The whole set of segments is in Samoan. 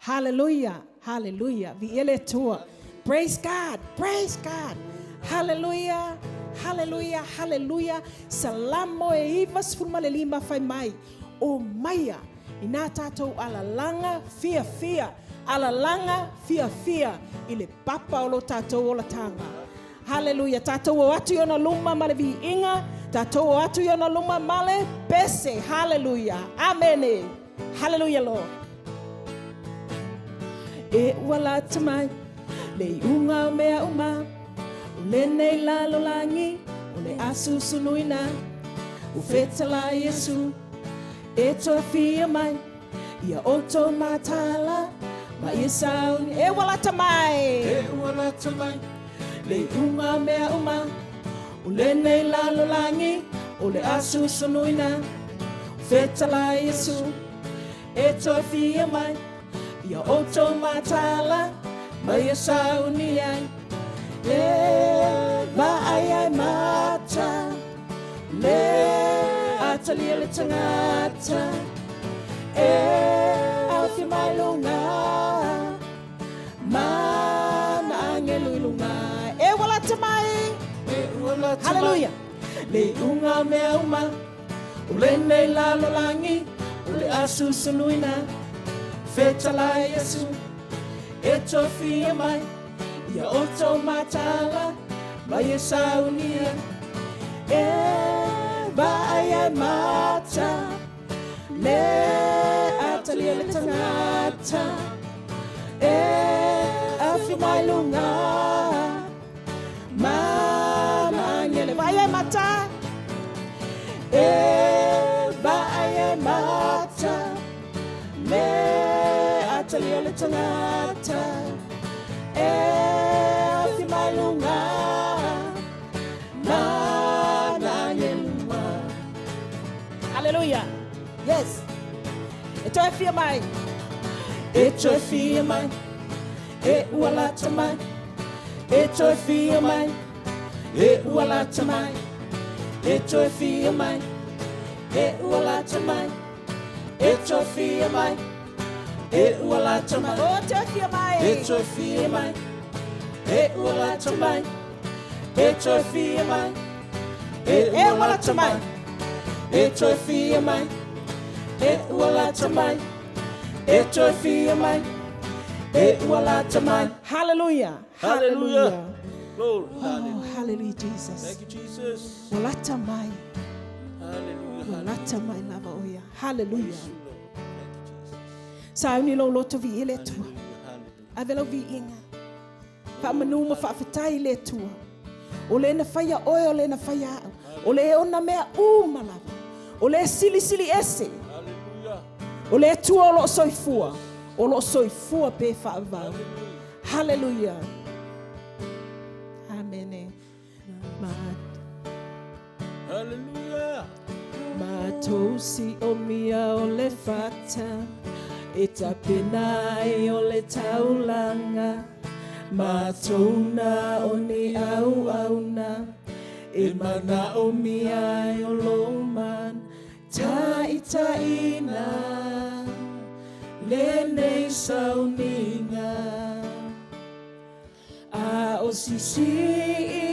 Hallelujah. Hallelujah. Viia le Atua. Praise God. Praise God. Hallelujah. Hallelujah. Hallelujah. Salamo e 95 fai mai. O maia i nā tātou alalaga fiafia, alalaga fiafia i le papa o lo tātou olataga. Hallelujah. Tātou o atu i ona luma ma le viiga, tātou o atu i ona luma ma le pese. Hallelujah. Amene. Hallelujah, Lord. E ua lata mai le iuga o mea uma, o lenei lalolagi o le a susunuina. Ua fetalai Iesu e toe afio mai, ia outou mataala ma ia sauni. E ua lata mai. E ua lata mai le iuga o mea uma, o lenei lalolagi o le a susunuina. Fetalai Iesu e toe afio mai, ia outou mataala ma ia sauni ai. E vaai ai mata, le atalia le tagata e aofia mai luga ma na agelu i luga. E ua lata mai. E ua lata mai. Hallelujah. Le iuga o mea uma, o lenei lalolagi o le a susunuina. Fetalai Iesu e toe afio mai, ia outou mataala ma ia saunia. E vaai ai mata, le atalia le tagata e afio mai luga ma na agelu. Vaai ai mata. E vaai ai mata, le atalia le tagata e afio mai luga ma na agelu. Hallelujah. Yes. E toe afio mai. E toe afio mai. E ua lata mai. E toe afio mai. E ua lata mai. E toe afio mai. E ua lata mai. E toe afio mai. E ua lata mai. O toe afio mai. E toe afio mai. E ua lata mai. E toe afio mai. E E ua ua lata lata mai. mai. E toe afio mai. E ua lata mai. E toe afio mai. E ua lata mai. Hallelujah. Hallelujah. Glory. Oh, Hallelujah. hallelujah, Jesus. Thank you, Jesus. Ua lata mai. Hallelujah. Ua lata mai lava o ia. Hallelujah. Praise you, Lord. Thank you, Jesus. Sauni lou loto viia le Atua. Hallelujah. Hallelujah. Ave lau viiga. Faamanu ma faafetai i le Atua. O le na faia oe, o le na faia au. O le ona mea uma lava. O le silisili ese. Hallelujah. O le Atua o loo soifua. O loo soifua pe faavavau. Hallelujah. Hallelujah. Amene. Ma Hallelujah. Matou siomia o le fata e tapena ai o le taulaga, matou na o ni auauna e manaomia ai o lou taitaiga lenei sauniga. A o sisii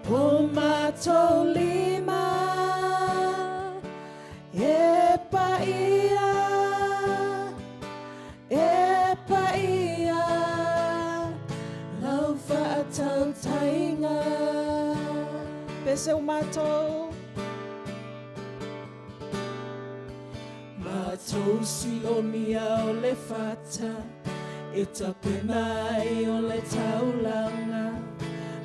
o matou lima e paia, e paia lau faatautaiga. Pese o matou. Matou siomia o le fata e tapena ai o le taulaga,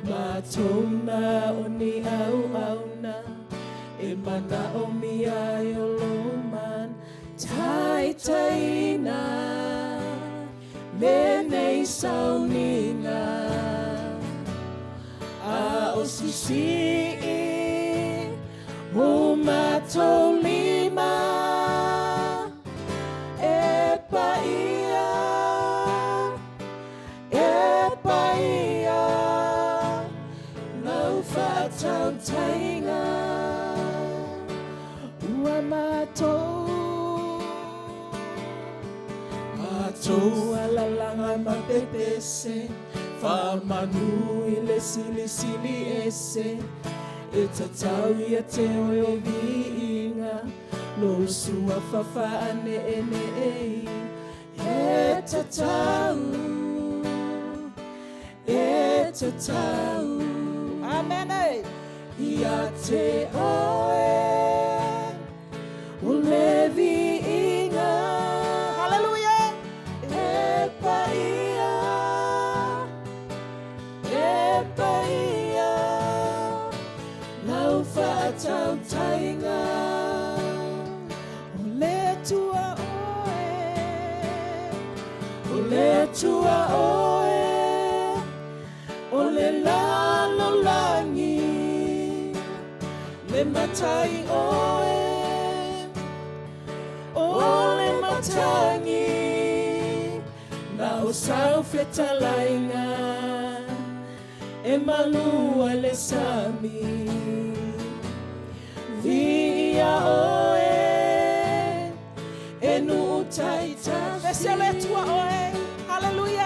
matou na o ni auauna e manaomia ai o lou taitaiga lenei sauniga. A o sisii o matou lima e paia, e paia lau faatautaiga. Ua matou. Tou alalaga ma pepese, faamanu i le Silisili Ese, e tatau ia te oe o viiga, lou suafa faaneenee e tatau, e tatau. Amen. Eh. Ia te oe o le viiga. Hallelujah. E paia, e paia, lau faatautaiga. O le Atua oe. O le Atua oe, o le lalolagi, le Matai oe, o le matagi, na o sau fetalaiga, e malu ai le sami. Viia oe, e nuu taitasi. Vese o le Atua oe. Hallelujah.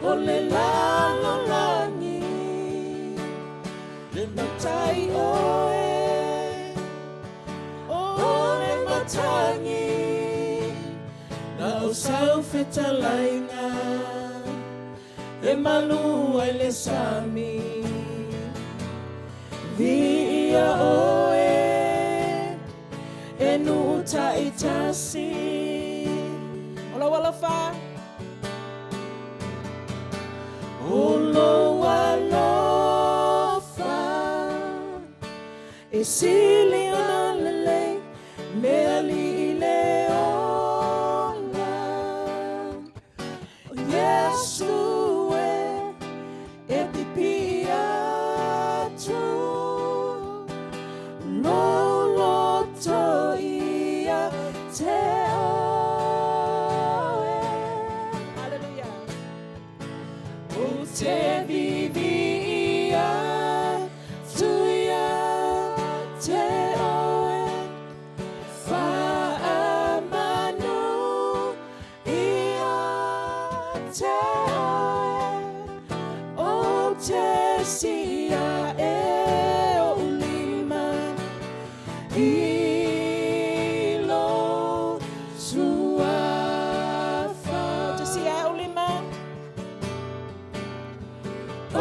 O le lalolagi, le Matai oe, o le matagi, na o sau fetalaiga, e malu ai le sami. Viia oe, e nuu taitasi. O lau alofa. O lou alofa e sili ona lelei le alii le ola. O Iesu e, e pipii atu lou loto ia te oe. Hallelujah. O te viivii atu ia te oe, faamanu ia te oe, o te siae ou lima i lou suafa. O te siae ou lima. O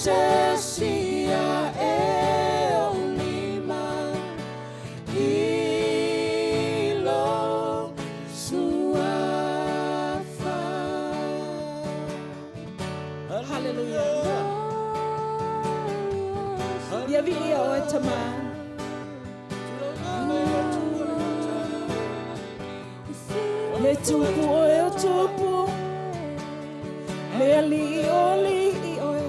te siae ou lima i lou suafa. Hallelujah. Ia viia oe Tama. Le Tupu oe o tupu. Le Alii o alii oe.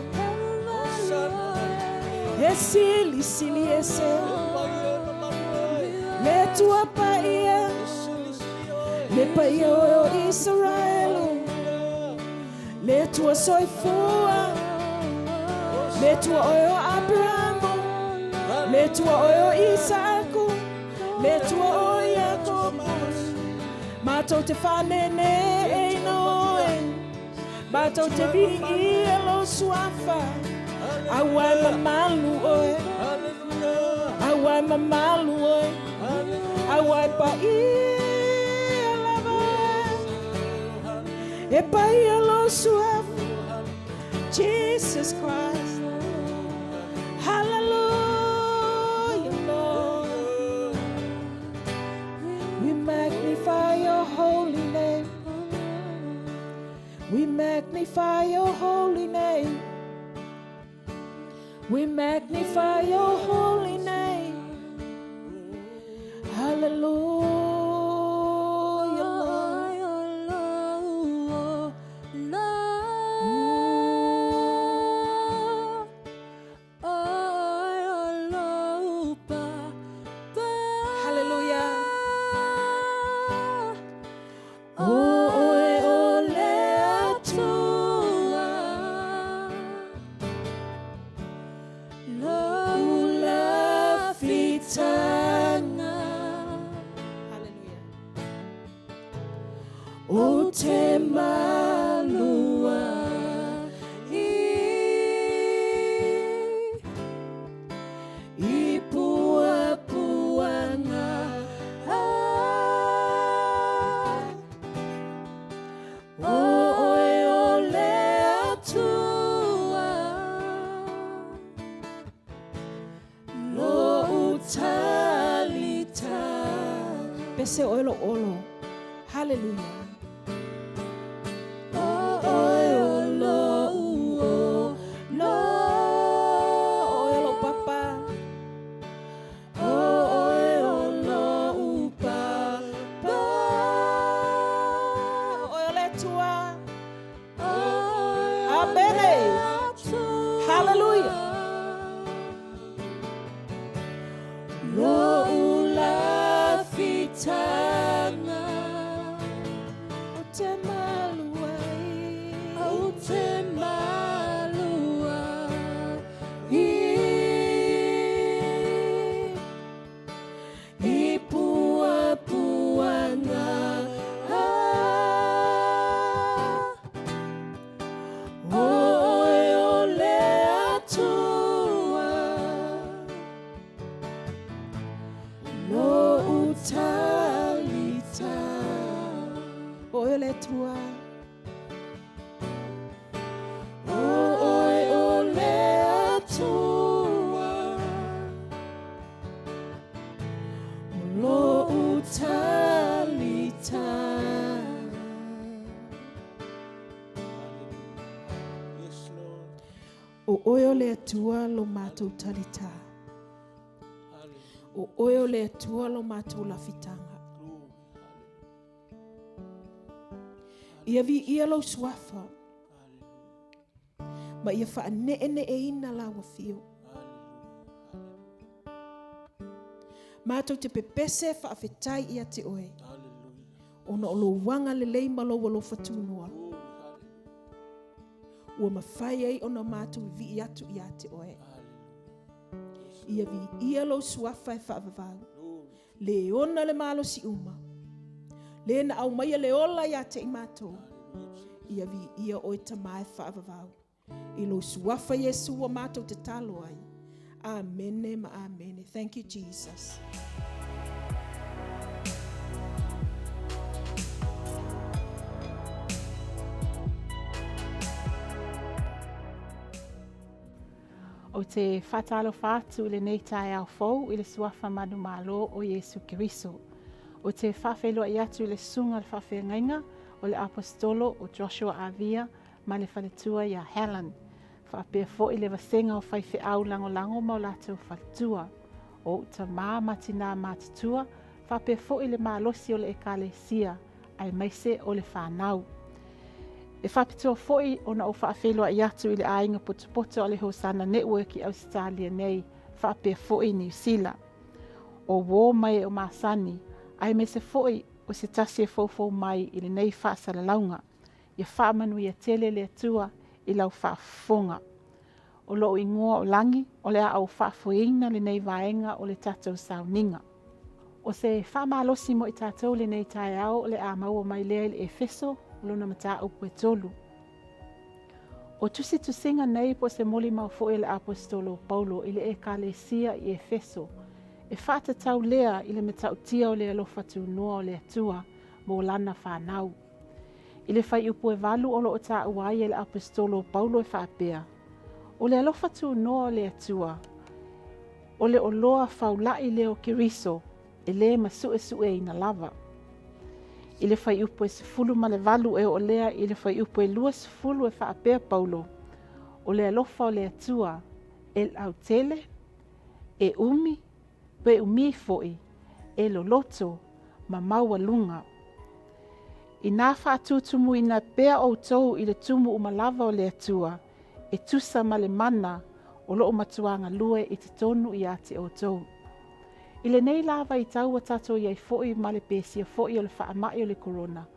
E Silisili Ese. Le Atua paia. Le paia oe o Israelu. Le Atua soifua. Le Atua oe o Abrahamu. Le Atua oe o Isaaku. Le Atua o Iakopo. Matou te faaneeneeina oe. Matou te viia lou suafa. Aua e mamalu oe. Aua e mamalu oe. Aua e paia lava oe. E paia lou suafa. Jesus Christ. Hallelujah, Lord. We magnify your holy name. We magnify your holy name. We magnify your holy name. Hallelujah, Lord. Hallelujah. O oe o le Atua, Lau lafitaga. Ou te malua i I puapuaga O oe o le Atua Lo'u talita. Pese oe lo olo. Hallelujah. O oe o lo'u olo. O oe o lo'u papa. O oe o lo'u papa. O oe o le Atua. Amene. Hallelujah. Lo'u lafitaga. Ou te malu ai. Ou te malu ai. I puapuaga. O oe o le Atua Lo'u talita. O oe o le Atua. O oe o le Atua Lo'u talita. Yes, Lord. O oe o le Atua lo matou talita. Hallelujah. O oe o le Atua lo matou lafitaga. Glory. Ia viia lou suafa Hallelujah. ma ia faaneeneeina lau afio. Hallelujah. Matou te pepese faafetai ia te oe. Hallelujah. Ona o lou agalelei ma lou alofa tunoa. Glory. Hallelujah. Ua mafai ai ona matou vivii atu ia te oe. Hallelujah. Ia viia lou suafa e faavavau. Glory. Le ona le malosi uma. Le na aumaia le ola ia te i matou. Hallelujah. Ia viia oe Tama e faavavau. I lou suafa Iesu ua matou tatalo ai. Amene ma amene. Thank you, Jesus. Ou te faatalofa atu i lenei taeao fou i le suafa manumalo o Iesu Keriso. Ou te faafeiloai atu i le susuga i le faafeagaiga o le Aposetolo o Joshua Avia ma le faletua ia Helen, faapea foi le vasega o faifeau lagolago ma o latou faletua, o ou tamā ma tinā matutua, faapea foi le malosi o le Ekalesia, aemaise o le fanau. E faapitoa foi ona ou faafeiloai atu i le aiga potopoto a le Hosana Network i Ausetalia nei, faapea foi Niu Sila. O uō ma e o masani, aemaise foi o se tasi e foufou mai i lenei faasalalauga. Ia faamanuia tele le Atua i lau faafofoga. O lou igoa o Lagi, o le a ou faafoeina lenei vaega o le tatou sauniga. O se faamalosi mo i tatou lenei taeao o le a maua mai lea i le Efeso, o lona mataupu e tolu. O tusitusiga nei po o se molimau foi a le Aposetolo o Paulo i le Ekalesia i Efeso, e faatatau lea i le matautia o le alofa tunoa o le Atua mo lana fanau. I le fuaiupu e 8 o lo o taua ai e le Aposetolo o Paulo e faapea, O le alofa tunoa o le Atua, o le oloa faula'i lea o Keriso, e lē masu'esu'eina lava. I le fuaiupu e 18 e oo lea i le fuaiupu e 20 e faapea Paulo, O le alofa o le Atua e lautele, e umi, pe umi foi, e loloto ma maualuga. Inā faatutumuina pea outou i le tumu uma lava o le Atua, e tusa ma le mana o loo matua galue i totonu ia te outou. I lenei la vaitau ua tatou i ai foi ma le pesia foi o le faamai o le korona,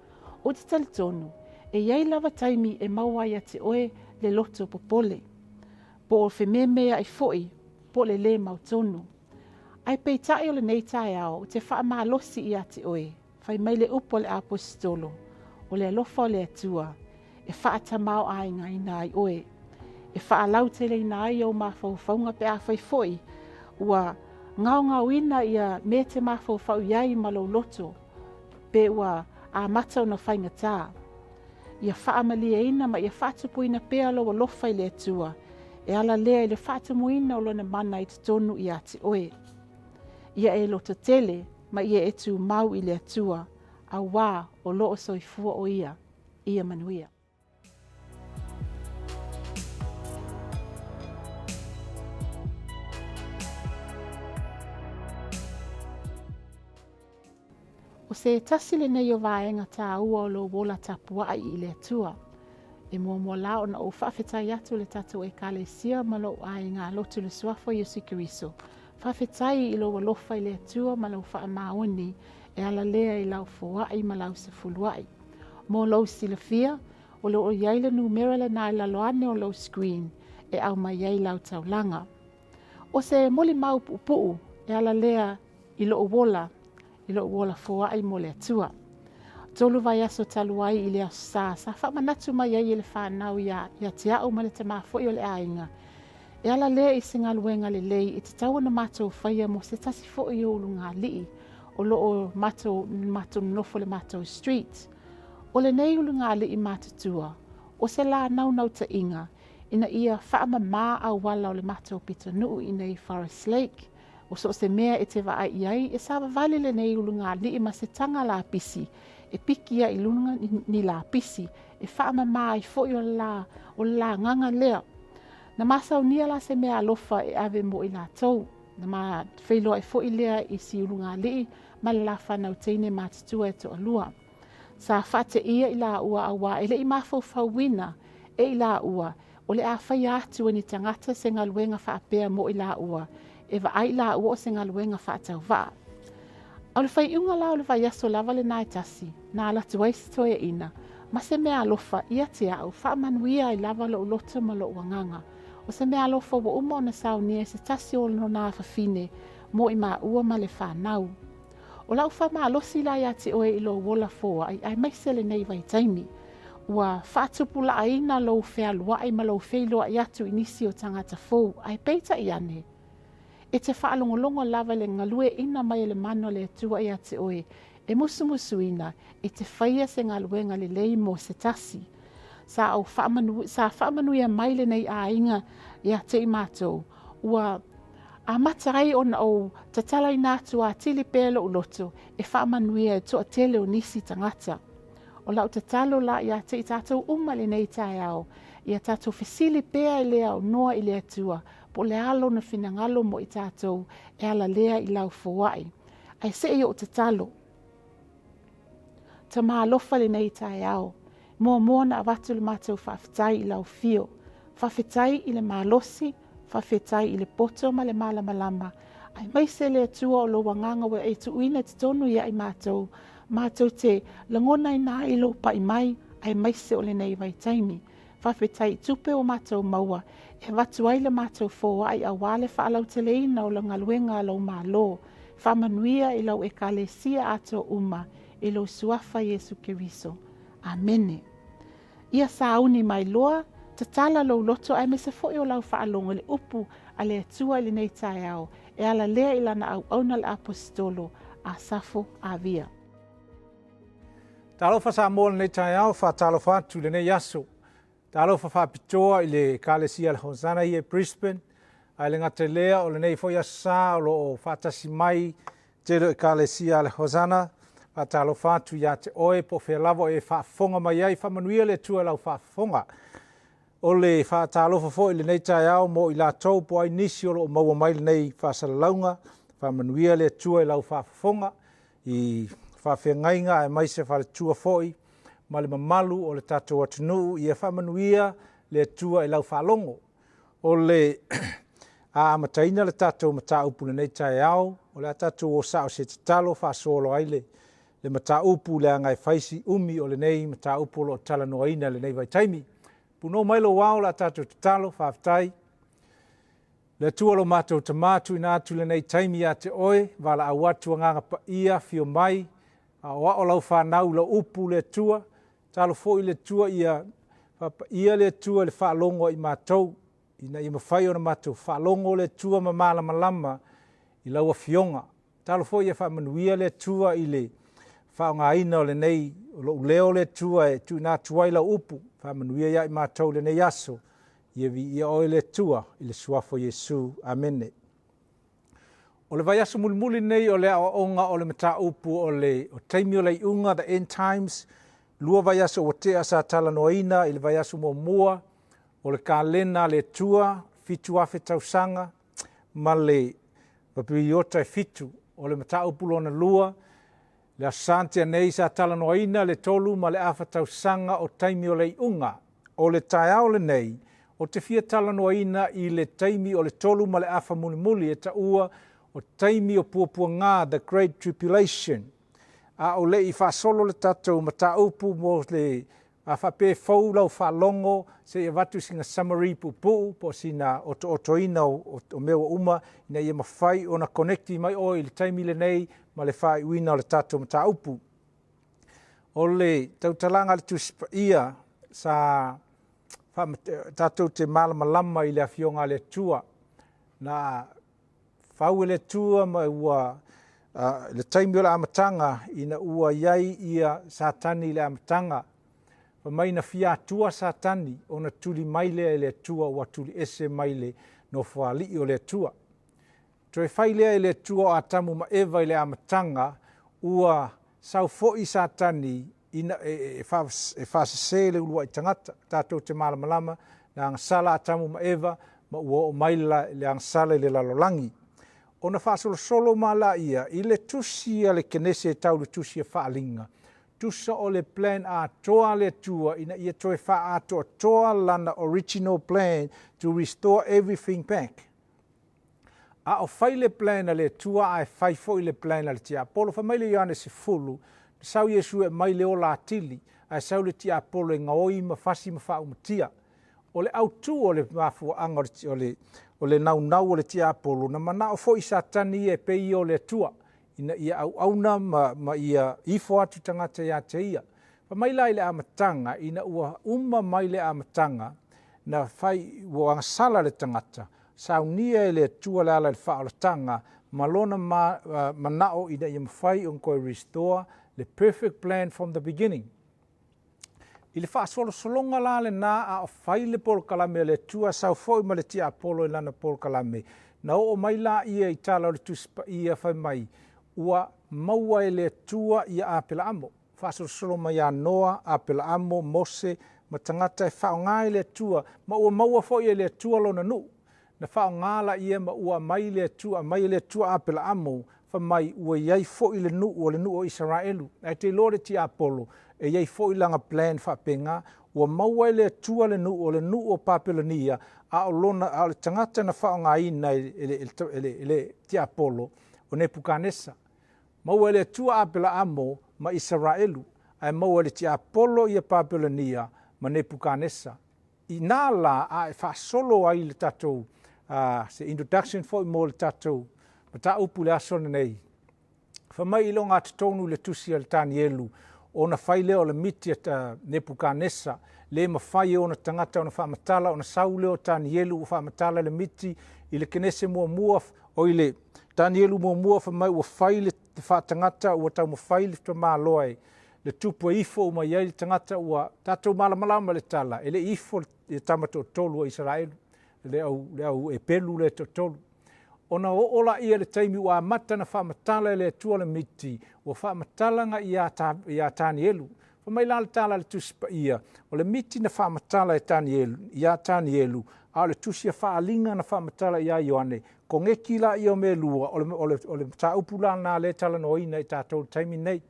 ou te talitonu, e i ai lava taimi e maua ai ia te oe le loto popole, po o fememeai foi, po o le lē mautonu. Ae peitai o lenei taeao ou te faamalosi ia te oe, fai mai le upu a le Aposetolo, O le alofa o le Atua e faatamaoaigaina ai oe, e faalauteleina ai ou mafaufauga pe afai foi ua gaogaoina ia mea e te mafaufau i ai ma lou loto, pe ua amata ona faigata. Ia faamalieina ma ia faatupuina pea lou alofa i le Atua, e ala lea i le faatumuina o Lona mana i totonu ia te oe. Ia e lototele ma ia e tumau i le Atua, auā o lo o soifua o Ia. Ia manuia. O se tasi lenei o vaega tāua o lou ola tapuaʻi i le Atua. E muamua lā ona ou faafetai atu i le tatou Ekalesia ma lou aiga lotu i le Suafa o Iesu Keriso. Faafetai i lou alofa i le Atua ma lau faamaoni e ala lea i lau foai ma lau sefuluaʻi. Mo lou silafia, o lo o i ai le numera lena i lalo ane o lou screen e aumai ai lau taulaga. O se molimau puupuu e ala lea i loʻu ola, i loʻu ola foai mo le Atua. Tolu vaiaso talu ai i le Aso Sa, sa faamanatu mai ai e le fanau ia, ia te a'u ma le tamā foi o le aiga, e ala lea i se galuega lelei e tatau ona matou faia mo se tasi foi o ulugalii o lo o matou, matou nonofo i le matou street. O lenei ulugalii matutua, o se la naunautaiga ina ia faamamā auala o le matou pitonuu i inei i Forest Lake. O so o se mea e te vaai i ai, e savavali lenei ulugalii ma se taga lapisi e piki ai i luga ni lapisi e faamama ai foi o le la, o le lagaga lea. Na masaunia la se mea alofa e ave mo i latou. Na ma feiloai foi lea i si ulugalii ma le la fanau teine matutua e toalua. Sa faateia i laua auā e le i mafaufauina e i laua o le a faia atu e ni tagata se galuega faapea mo i laua, e vaai i laua o se galuega faatauvaa. A o le faaiuga la o le vaiaso lava lena e tasi, na alu atu ai si toeaina, ma se mea alofa ia te a'u, faamanuia ai lava lo'u loto ma lo'u agaga. O se mea alofa ua uma ona saunia e se tasi o lona afafine mo i maua ma le fanau. O lau faamalosi la ia te oe i lou ola foai aemaise lenei vaitaimi. Ua faatupulaʻaina lou fealuaʻi ma lou feiloai atu i nisi o tagata fou, ae peitai ane, e te faalogologo lava i le galueʻina mai e le mana o le Atua ia te oe, e musumusuina e te faia se galuega lelei mo se tasi. Sa ou faamanu, sa faamanuia mai lenei aiga ia te i matou, ua amata ai ona ou tatalaina atu atili pea loʻu loto e faamanuia i toatele o nisi tagata. O lau tatalo la ia te i tatou uma i lenei taeao, ia tatou fesili pea i le aunoa i le Atua, po o le a lona finagalo mo i tatou e ala lea i lau foai. Ae se i ou tatalo. Tama alofa lenei taeao, muamua ona avatu le matou faafetai i lau afio. Faafetai i le malosi, faafetai i le poto ma le malamalama, aemaise le Atua o lou agaga ua e tuuina i totonu ia i matou, matou te lagonaina ai lou pai mai, aemaise o lenei vaitaimi. Faafetai i tupe ua matou maua e avatu ai le matou foai aua le faalauteleina o le galuega a lou Malo. Faamanuia i lau Ekalesia atoa uma i lou Suafa Iesu Keriso. Amene. Ia sauni mai loa, tatala lou loto aemaise foi o lau faalogo i le upu a le Atua i lenei taeao e ala lea i lana auauna le Aposetolo Asafo Avia. Talofa Samoa i lenei taeao, faatalofa atu i lenei aso. Talofa faapitoa i le Ekalesia le Hosanna ia i Brisbane, ae le gata i lea o lenei foi aso sa o lo o faatasi mai tele o Ekalesia le Hosanna. Faatalofa atu ia te oe po o fea lava o e faafofoga mai ai, faamanuia le Atua i lau faafofoga. O le faatalofa foi i lenei taeao mo i latou po o ai nisi o lo o maua mai lenei faasalalauga, faamanuia le Atua i lau faafofoga i faafeagaiga aemaise faletua foi ma le mamalu o le tatou atunuu, ia faamanuia le Atua i lau faalogo. O le a amataina le tatou mataupu i lenei taeao, o le a tatou o sao se tatalo faasolo ai le, le mataupu leaga e fai si umi o lenei mataupu o lo o talanoaina i lenei vaitaimi. Punou mai lou ao o le a tatou tatalo, faafetai. Le Atua lo matou Tama, tuuina atu lenei taimi ia te Oe, valaau atu Agaga Paia, afio mai, aoao lau fanau i lau upu, le Atua, Tatalo foi i le Atua ia faapaia le Atua i le faalogo a i matou, ina ia mafai ona matou faalogo le Atua ma malamalama i lau Afioga. Tatalo foi ia faamanuia le Atua i le faaaogaina o lenei, o lou leo le Atua e tuuina atu ai lau upu, faamanuia ia i matou i lenei aso, ia viia oe le Atua i le suafa o Iesu. Amene. O le vaiaso mulimuli lenei o le aoaoga o le mataupu o le o taimi o le iuga, the end times, 2 vaiaso ua tea sa talanoaina i le vaiaso muamua o le kalena a le Atua, 7,000 tausaga ma le piriota e 7. O le mataupu lona 2, le Aso Sa na tea nei sa talanoaina le 3.5 tausaga o taimi o le iuga. O le taeao lenei, ou te fia talanoaina i le taimi o le 3.5 mulimuli e taua o taimi o puapuaga, the Great Tribulation. A o le i faasolo le tatou mataupu mo le a faapea e fou lau faalogo, se i avatu sina summary puupuu po o sina otootoina o mea ua uma ina ia mafai ona connect mai oe i le taimi lenei ma le faaiuina o le tatou mataupu. O le tautalaga a le Tusi Paia sa tatou te malamalama i le Afioga a le Atua, na fau e le Atua ma ua le taimi o le amataga ina ua i ai ia Satani i le amataga, fai mai na fia atua Satani ona tuli mai lea e le Atua ua tuli ese mai le nofoalii o le Atua. Toe fai lea e le Atua o Atamu ma Eva i le amataga, ua sau foi Satani ina e faasese le uluai tagata. Tatou te malamalama na agasala Atamu ma Eva ma ua oo mai le agasala i le lalolagi. Ona faasolosolo ma la ia i le tusi a le Kenese e tau le tusi a Faaaliga, tusa o le plan atoa a le Atua ina ia toe faaatoatoa lana original plan to restore everything back. A o fai le plan a le Atua ae fai foi le plan a le tiapolo. Fai mai le Ioane 10, na sau Iesu e aumai le ola atili, ae sau le tiapolo e gaoi ma fasi ma faaumatia. O le autu o le mafuaaga o le naunau o le tiapolo, na manao foi Satani ia e pei ia o le Atua, ina ia auauna ma ia ifo atu tagata ia te ia. Fai mai la i le amataga, ina ua uma mai le amataga, na fai ua agasala le tagata, saunia e le Atua le ala i le faaolataga ma lona manao ina ia mafai ona toe restore le perfect plan from the beginning. I le faasolosologa la lena a o fai le polokalame a le Atua, sau foi ma le tiapolo i lana polokalame, na oo mai la ia i tala o le Tusi Paia fai mai, ua maua e le Atua ia Apelaamo. Faasolosolo mai ia Noa, Apelaamo, Mose, ma tagata e faaaoga e le Atua, ma ua maua foi e le Atua lona nuu. Na faaaoga laia ma ua aumai le Atua, aumai e le Atua Apelaamo, fai mai ua i ai foi le nuu, o le nuu o Isaraelu. Ae te iloa le tiapolo, e i ai foi lana plan faapena, ua maua e le Atua le nuu, o le nuu o Papelonia, a o lona, a o le tagata na faaaogaina e le tiapolo, o Nepukanesa. Maua e le Atua Apelaamo ma Isaraelu, ae maua e le tiapolo ia Papelonia ma Nepukanesa. Inā la a e faasolo ai le tatou se introduction foi mo le tatou mataupu i le aso lenei, fai mai i le ogatotonu i le tusi a le Tanielu, ona fai lea o le miti a Nepukanesa, le mafai e ona tagata ona faamatala, ona sau lea o Tanielu ua faamatala le miti i le Kenese muamua, o i le Tanielu muamua, fai mai ua fai le faatagata, ua taumafai le tamaloa e le tupu e ifo uma i ai le tagata, ua tatou malamalama le tala, e le ifo le tama toatolu o Isaraelu, le au Epelu le toatolu. Ona oo laia le taimi ua amata na faamatala e le Atua le miti, ua faamatalaga ia Tanielu. Fai mai la le tala a le Tusi Paia, o le miti na faamatala e Tanielu, ia Tanielu, a o le tusi a Faaaliga na faamatala ia Ioane, koneki laia o mea lua, o le mataupu la lena lea e talanoaina i tatou i le taimi nei.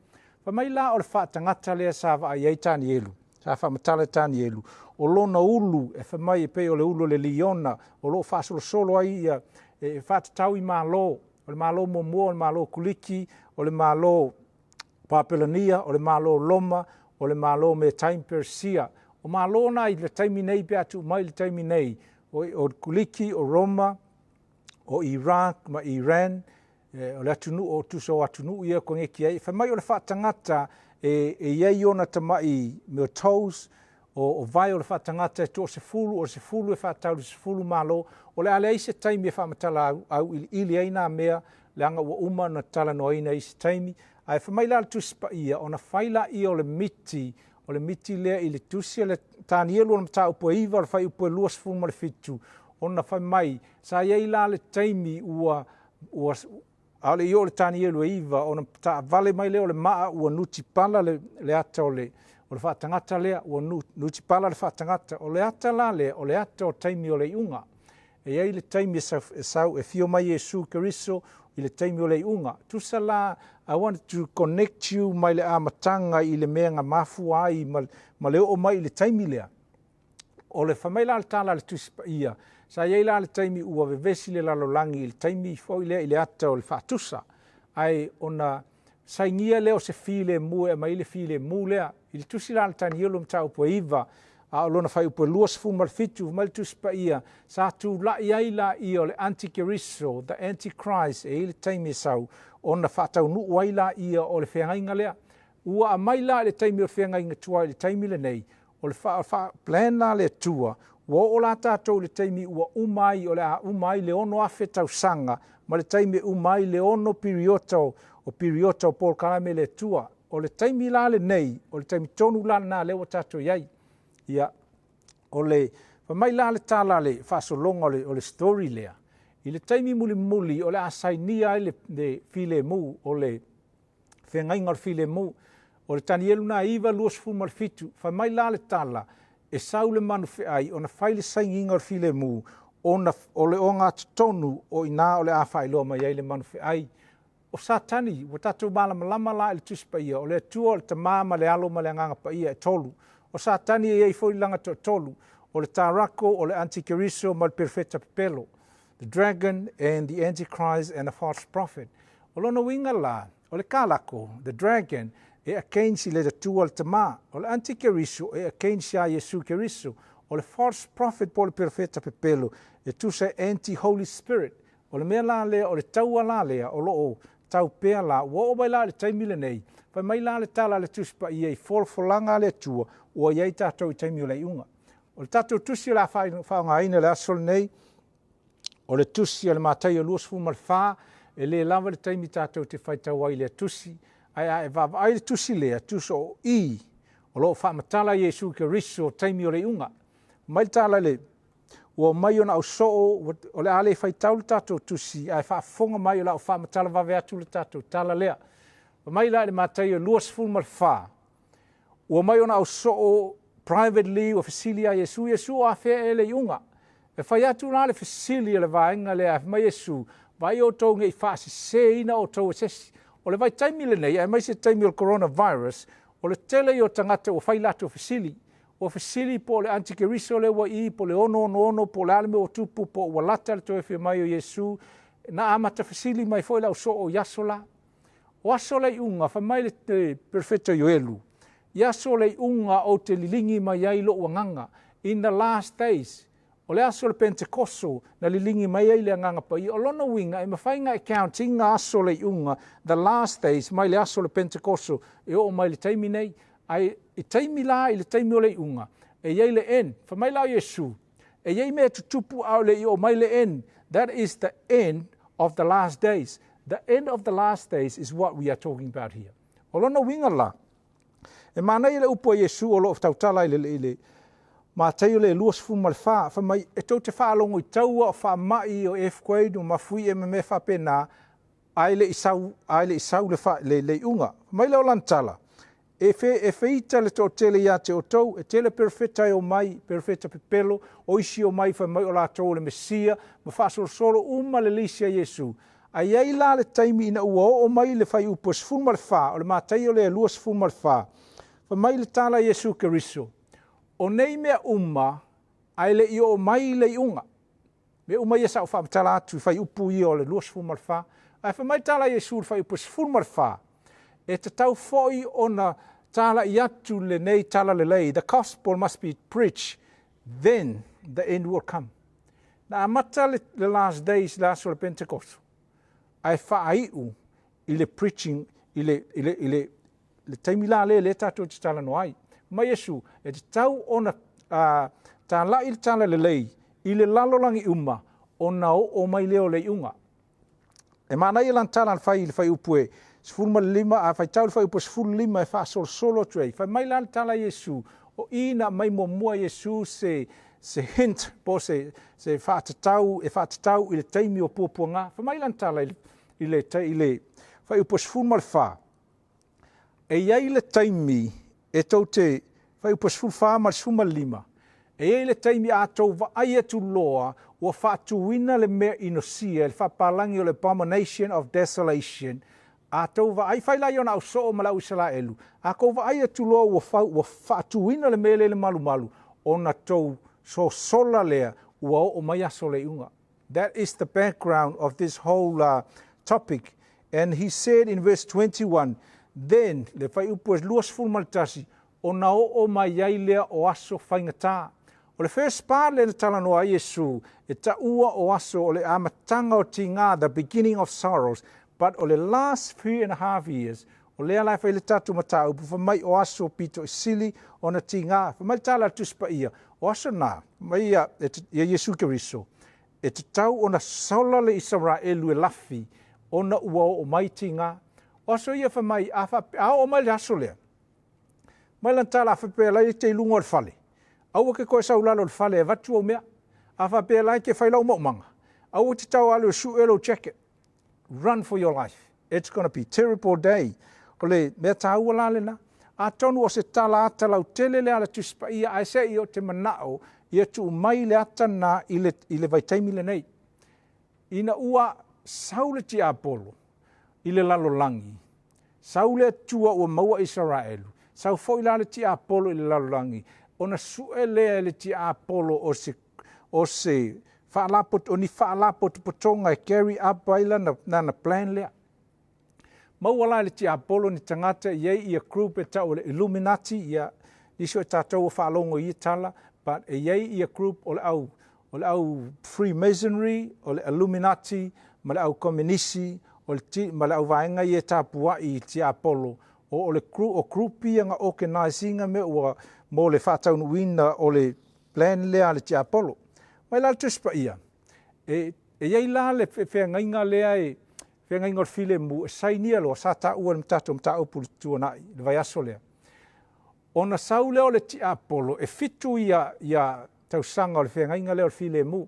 Fai mai la o le faatagata lea sa vaai ai Tanielu, sa faamatala e Tanielu, o lona ulu e fai mai e pei o le ulu o le liona, o lo o faasolosolo ai ia, e faatatau i Malo, o le Malo muamua, o le Malo Kuliki, o le Malo Papelonia, o le Malo Roma, o le Malo Metai Persia. O Malo na i le taimi nei pe a tuu mai i le taimi nei, o le Kuliki, o Roma, o Iraq ma Iran, o le atunuu, o tusa o atunuu ia koneki ai. Fai mai o le faatagata e i ai ona tama'i mea o toes, o vae o le faatagata e toasefulu, o le sefulu e faatatau i le sefulu malo. O le a leai se taimi e faamatala auiliili ai nā mea, leaga ua uma ona talanoaina i isi taimi. Ae fai mai la le Tusi Paia, ona fai lea o le miti, o le miti lea i le tusi a le Tanielu o le mataupu e 9, o le fuaiupu e 27, ona fai mai, sa i ai la le taimi ua, ua a o le i oo i le Tanielu e 9, ona taavale mai lea o le maa ua nutipala le, le ata o le, o le faatagata lea, ua nutipala le faatagata. O le ata la lea, o le ata o taimi o le iuga. E i ai le taimi e sau e fio mai Iesu Keriso i le taimi o le iuga. Tusa la, I want to connect you mai le amataga i le mea na mafua ai ma, ma le oo mai i le taimi lea. O le fai mai la le tala a le Tusi Paia, sa i ai la le taimi ua vevesi le lalolagi i le taimi foi lea i le ata o le faatusa, ae ona sainia lea o se filemu e aumai ai le filemu lea. I le tusi la a le Tanielu mataupu e 9, a o lona fuaiupu e 27, fai mai le Tusi Paia, sa tulai ai laia o le Antikeriso, the Antichrist, e i ai le taimi e sau, ona faataunuu ai laia o le feagaiga lea. Ua aumai la i le taimi o le feagaiga tuai i le taimi lenei, O le faa, faa, plan la a le Atua, ua oo la tatou i le taimi ua uma ai, o le a uma ai le 6,000 tausaga, ma le taimi e uma ai le ono piriota o, o piriota o polokalame a le Atua. O le taimi la lenei, o le taimi tonu la lena lea ua tatou i ai. Ia, o le, fai mai la le tala a le faasologa o le, o le story lea, i le taimi mulimuli o le a sainia ai le, le filemu o le, feagaiga o le filemu. O le Tanielu na 9, 27, fai mai la le tala, e sau le manu feai ona fai le sainiga o le filemu, ona o le ogatotonu o i ina o le a faailoa mai ai le manu feai. O Satani, ua tatou malamalama la i le Tusi Paia, o le Atua o le Tama ma le Alo ma le Agaga Paia e tolu. O Satani e i ai foi le laga toatolu, o le Tarako, o le Antikeriso ma le Perofeta pepelo. The dragon and the antichrist and the false prophet. O lona uiga la, o le kalako, the dragon, e against i le Atua le Tama. O le antikeriso e against iā Iesu Keriso. O le false prophet po o le perofeta pepelo, e tusa e anti-Holy Spirit. O le mea la lea, o le taua la lea, o lo o tau pea la, ua oo mai la i le taimi lenei, fai mai la le tala a le Tusi Paia i folafolaga a le Atua, ua i ai tatou i taimi o le iuga. O le tatou tusi o le a faaaogaina i le aso lenei, o le tusi a le Mataio 24, e le lava le taimi tatou te faitau ai i lea tusi, ae a e vaavaai i le tusi lea, tusa o i, o lo o faamatala Iesu Keriso o taimi o le iuga. Mai le tala i le ua omai ona ausoo, o le a le faitau le tatou tusi, ae faafofoga mai o le a ou faamatala vave atu le tatou tala lea. Fai mai la i le Mataio 24, Ua omai ona ausoo privately, ua fesili ia Iesu, Iesu o afea ea le iuga? E fai atu la le fesili a le vaega lea, ae fai mai Iesu, Vaai outou ne i faaseseina outou e se isi. O le vaitaimi lenei, aemaise taimi o le coronavirus, o le tele ia o tagata ua fai latou fesili. Ua fesili po o le antikeriso lea ua i, po o le 666, po o le a le mea ua tupu, po o ua lata le toe afio mai o Iesu. Na amata fesili mai foi le ausoo i aso la. O aso o le iuga, fai mai le Perofeta Ioelu, I aso o le iuga ou te liligi mai ai lou agaga, in the last days, o le aso o le Pentekoso na liligi mai ai le Agaga Paia. O lona uiga, e mafai ona e count ina aso o le iuga, the last days, mai le aso o le Pentekoso e oo mai le taimi nei. Ae i taimi la, i le taimi o le iuga, e i ai le end. Fai mai la o Iesu, E i ai mea e tutupu a o le i oo mai le end. That is the end of the last days. The end of the last days is what we are talking about here. O lona uiga la, e manaia le upu a Iesu o lo o tautala i le, i le Mataio le 24, fai mai, e tou te faalogo i taua o faamai, o earthquake, o mafuie ma mea faapena, ae le i sau, ae le i sau le, fa, le, le iuga. Fai mai lea o lana tala, E, fe, e feita le toatele ia te outou, e tele perofeta e omai, perofeta pepelo, o isi e omai fai mai o latou o le Mesia, ma faasolosolo uma le lisi a Iesu. Ae i ai la le taimi ina ua oo mai le fuaiupu e 14, o le Mataio lea e 24, fai mai le tala a Iesu Keriso, O nei mea uma, ae le i oo mai le iuga. Mea uma ia sa ou faamatala atu i fuaiupu ia o le 24, ae fai mai le tala a Iesu i le fuaiupu e 14, E tatau foi ona talai atu lenei talalelei, the gospel must be preached, then the end will come. Na amata le, le last days, le aso o le Pentekoso, ae faaiu i le preaching, i le, i le, i le, le taimi la lea lea tatou te talanoa ai. Ma Iesu, e tatau ona tala'i le talalelei i le lalolagi uma ona oo mai lea o le iuga. E manaia lana tala na fai i le fuaiupu e 15, a faitau le fuaiupu 15 e faasolosolo atu ai. Fai mai la le tala a Iesu, o i na aumai muamua e Iesu se hint po o se faatatau e faatatau i le taimi o puapuaga. Fai mai lana tala i le fuaiupu 14, e i ai le taimi e tou te, fuaiupu 14 ma le 15, e i ai le taimi a tou vaai atu loa ua faatuina le mea inosia, le faapalagi o le abomination of desolation, a tou vaai, fai la i ona ausoo ma le au Isaraelu, a tou vaai atu loa ua faatuina le mea lea i le malumalu, ona tou sosola lea ua oo mai aso o le iuga. That is the background of this whole topic. And he said in verse 21, then, le fuaiupu e 21, ona oo mai ai lea o aso faigata. O le first part lea na talanoa ai Iesu, e taua o aso o le amataga o tiga, the beginning of sorrows, but o le last 3.5 years, o lea la e fai le tatou mataupu, fai mai o aso pito i sili ona tiga. Fai mai le tala a le Tusi Paia, o aso na, mai ia Iesu Keriso, e tatau ona sola le Isaraelu e lafi, ona ua oo mai tiga. O aso ia fai mai, a oo mai le aso lea, mai lana tala a faapea lai e te i luga o le fale, aua ke koe sau lalo o le fale e avatu au mea. A faapea lai ke fai lau maumaga, aua te tau alu e sue lou jacket. Run for your life. It's going to be terrible day. O le mea tāua la lena. Atonu o se tala ata lau tele le ala Tusi Paia, ae se i o te manao ia tuu mai le ata na i le vaitaimi lenei. Ina ua sau le tiapolo i le lalolagi, sau le Atua ua maua Isaraelu, sau foi la le tiapolo i le lalolagi, ona sue lea e le tiapolo o se o ni faalapotopotoga e carry up ai lana plan lea. Maua la e le tiapolo ni tagata i ai ia group e tau o le Illuminati, ia nisi o tatou ua faalogo i ia tala, but e i ai ia group o le au Freemasonry, o le Illuminati, ma le au Kominisi, o le ti, ma le au vaega ia e tapuai i tiapolo, o le group, o group ia nga organizing me ua mo le faataunuuina o le plan lea a le tiapolo. Mai la le Tusi Paia, e i ai la le feagaiga lea e, feagaiga o le filemu, e sainia loa, sa taua le tatou mataupu le tuanai, le vaiaso lea. Ona sau lea o le tiapolo, e 7 ia tausaga o le feagaiga lea o le filemu.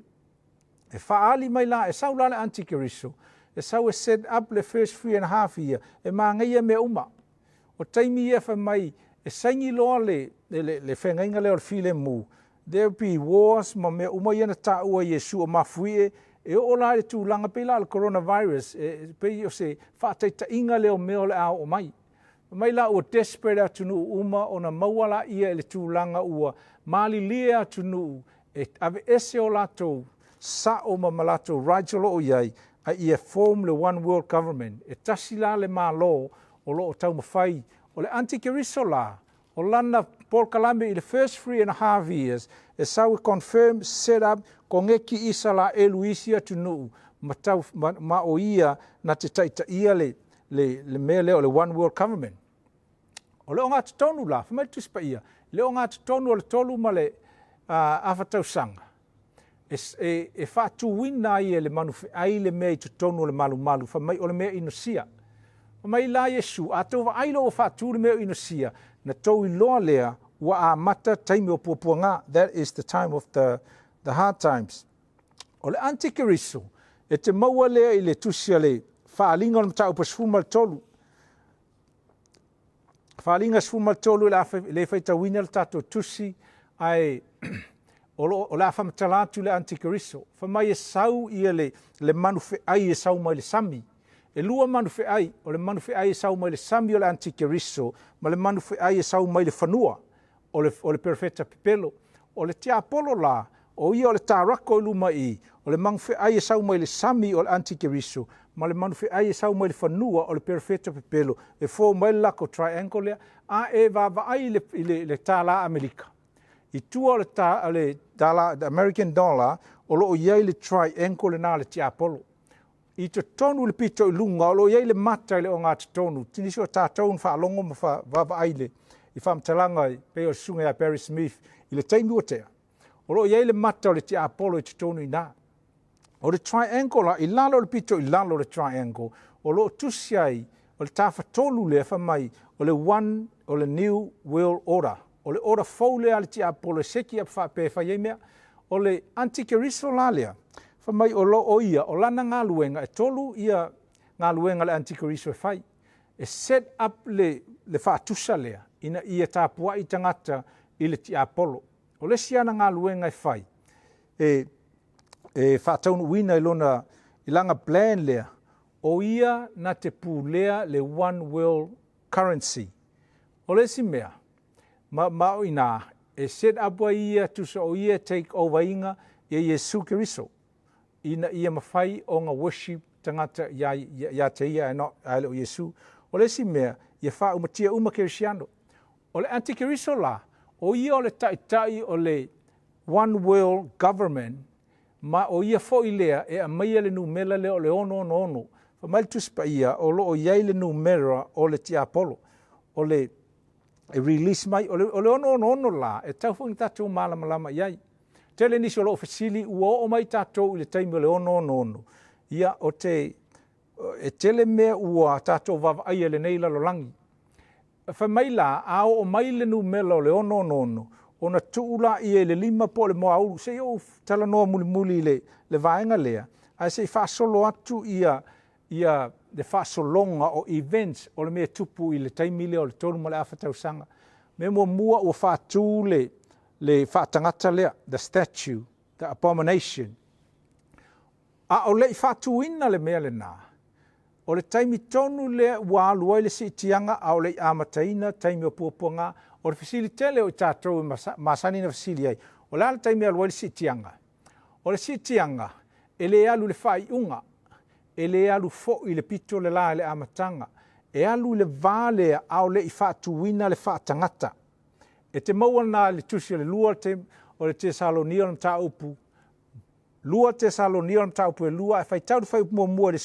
E faaali mai la, e sau la le antikeriso, e sau e set up le first 3.5 year, e magaia mea uma. O taimi ia fai mai, e saini loa le feagaiga lea o le filemu, there will be wars ma mea uma ia na taua Iesu o mafuie, e oo la i le tulaga pei la o le coronavirus, e pei o se faataitaiga lea o mea o le a oo mai. Mai la ua desperate atunuu uma ona maua la ia i le tulaga ua malilie atunuu e aveese o latou sao ma latou rights o lo o i ai, a ia form le one world government. E tasi la le malo o lo o taumafai. O le antikeriso la, o lana polokalame i le first 3.5 years, e sau e confirm, set up, kogeki Isaraelu isi atunuu, ma, tau, ma o ia na te taitaia le mea lea o le one world government. O le ogatotonu la, fai mai le Tusi Paia, le ogatotonu o le 3 ma le afa tausaga, e faatuina ai e le manufeai le mea i totonu o le malumalu, fai mai o le mea inosia. Fai mai la Iesu, a tou vaai loa ua faatu le mea inosia, na tou iloa lea ua amata taimi o puapuaga. That is the time of the hard times. O le antikeriso, e te maua lea i le tusi a le Faaaliga o le mataupu 13. Faaaliga 13 le faitauina le tatou tusi, ae o le a faamatala atu le antikeriso. Fai mai e sau ia le manufeai e sau mai le sami. E lua manufeai, o le manufeai e sau mai le sami o le antikeriso, ma le manufeai e sau mai le fanua, o le perofeta pepelo. O le tiapolo la, o ia o le tarako i luma i, o le manufeai e sau mai le sami o le antikeriso, ma le manufeai e sau mai le fanua o le perofeta pepelo, e form mai le lako triangle lea, a e vaavaai i le tālā Amerika. I tua o le tala, the American dollar, o lo o i ai le triangle lena le tiapolo. I totonu i le pito i luga, o lo o i ai le mata i le ogatotonu, nisi o tatou na faalogo ma vaavaai i le i faamatalaga e pei o le susuga ia Barry Smith i le taimi ua tea, o lo o i ai le mata o le tiapolo i totonu i ina. O le triangle la, i lalo o le pito i lalo o le triangle, o lo o tusi ai, o le tafatolu lea fai mai, o le one, o le new world order. O le order fou lea a le tiapolo e seki up faapea e fai ai mea. O le antikeriso la lea, fai mai o lo o ia, o lana galuega, e tolu ia galuega a le antikeriso e fai. E set up le, le faatusa lea, ina ia tapuai tagata i le tiapolo. O le isi ana galuega e fai, e, e faataunuuina i lona, i lana plan lea, o ia na te pulea le one world currency. O le isi mea, ma, ma o ina, e set up ai ia, tusa o ia e take over ina ia Iesu Keriso, ina ia mafai ona worship tagata ia, ia, ia te ia ae, ae le o Iesu. O le isi mea, ia faaumatia uma Kerisiano. O le antikeriso la, o ia o le taitai o le One World Government, ma o ia foi lea e aumaia le numera lea o le 666. Fai mai le Tusi Paia, o lo o i ai le numera o le tiapolo, o le e release mai, o le, o le 666 la, e tatau foi ona tatou malamalama i ai. Tele nisi o lo o fesili, ua oo mai tatou i le taimi o le 666, ia, o te, e tele mea ua tatou vaavaaia i lenei lalolagi. Fai mai la, a oo mai le numera o le 666, ona tuu laia i le lima po o le moaulu. Se i ou talanoa mulimuli i le, le vaega lea, ae se i faasolo atu ia, ia le faasologa o events o le mea e tupu i le taimi lea o le 3.5 tausaga. Mea muamua ua faatu le, le faatagata lea, the statue, the abomination. A o le i faatuina le mea lena, o le taimi tonu lea ua alu ai le siitiaga a o le i amataina taimi o puapuaga. O le fesili tele o i tatou e masani na fesili ai, o le a le taimi e alu ai le siitiaga? O le siitiaga, e le alu i le faaiuga, e le alu foi i le pito le la i le amataga, e alu i le va lea a o le i faatuina le faatagata. E te maua lena i le tusi o le lua o le Tesalonia o le mataupu 2 Tesalonia o le mataupu e lua, ae faitau le fuaiupu muamua i le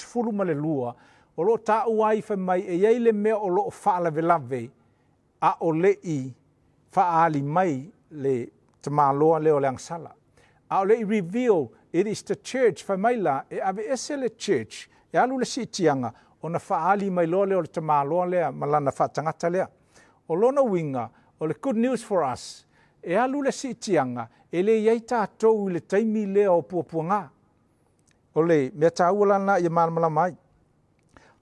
12, o lo o taua ai fai mai e i ai le mea o lo o faalavelave a o le i faaali mai le tamaloa lea o le agasala. A o le i reveal, it is the church, fai mai la, e aveese le church, e alu le siitiaga, ona faaali mai loa lea o le tamaloa lea ma lana faatagata lea. O lona uiga, o le good news for us, e alu le siitiaga, e le i ai tatou i le taimi lea o puapuaga. O le mea taua la lena ia malamalama ai.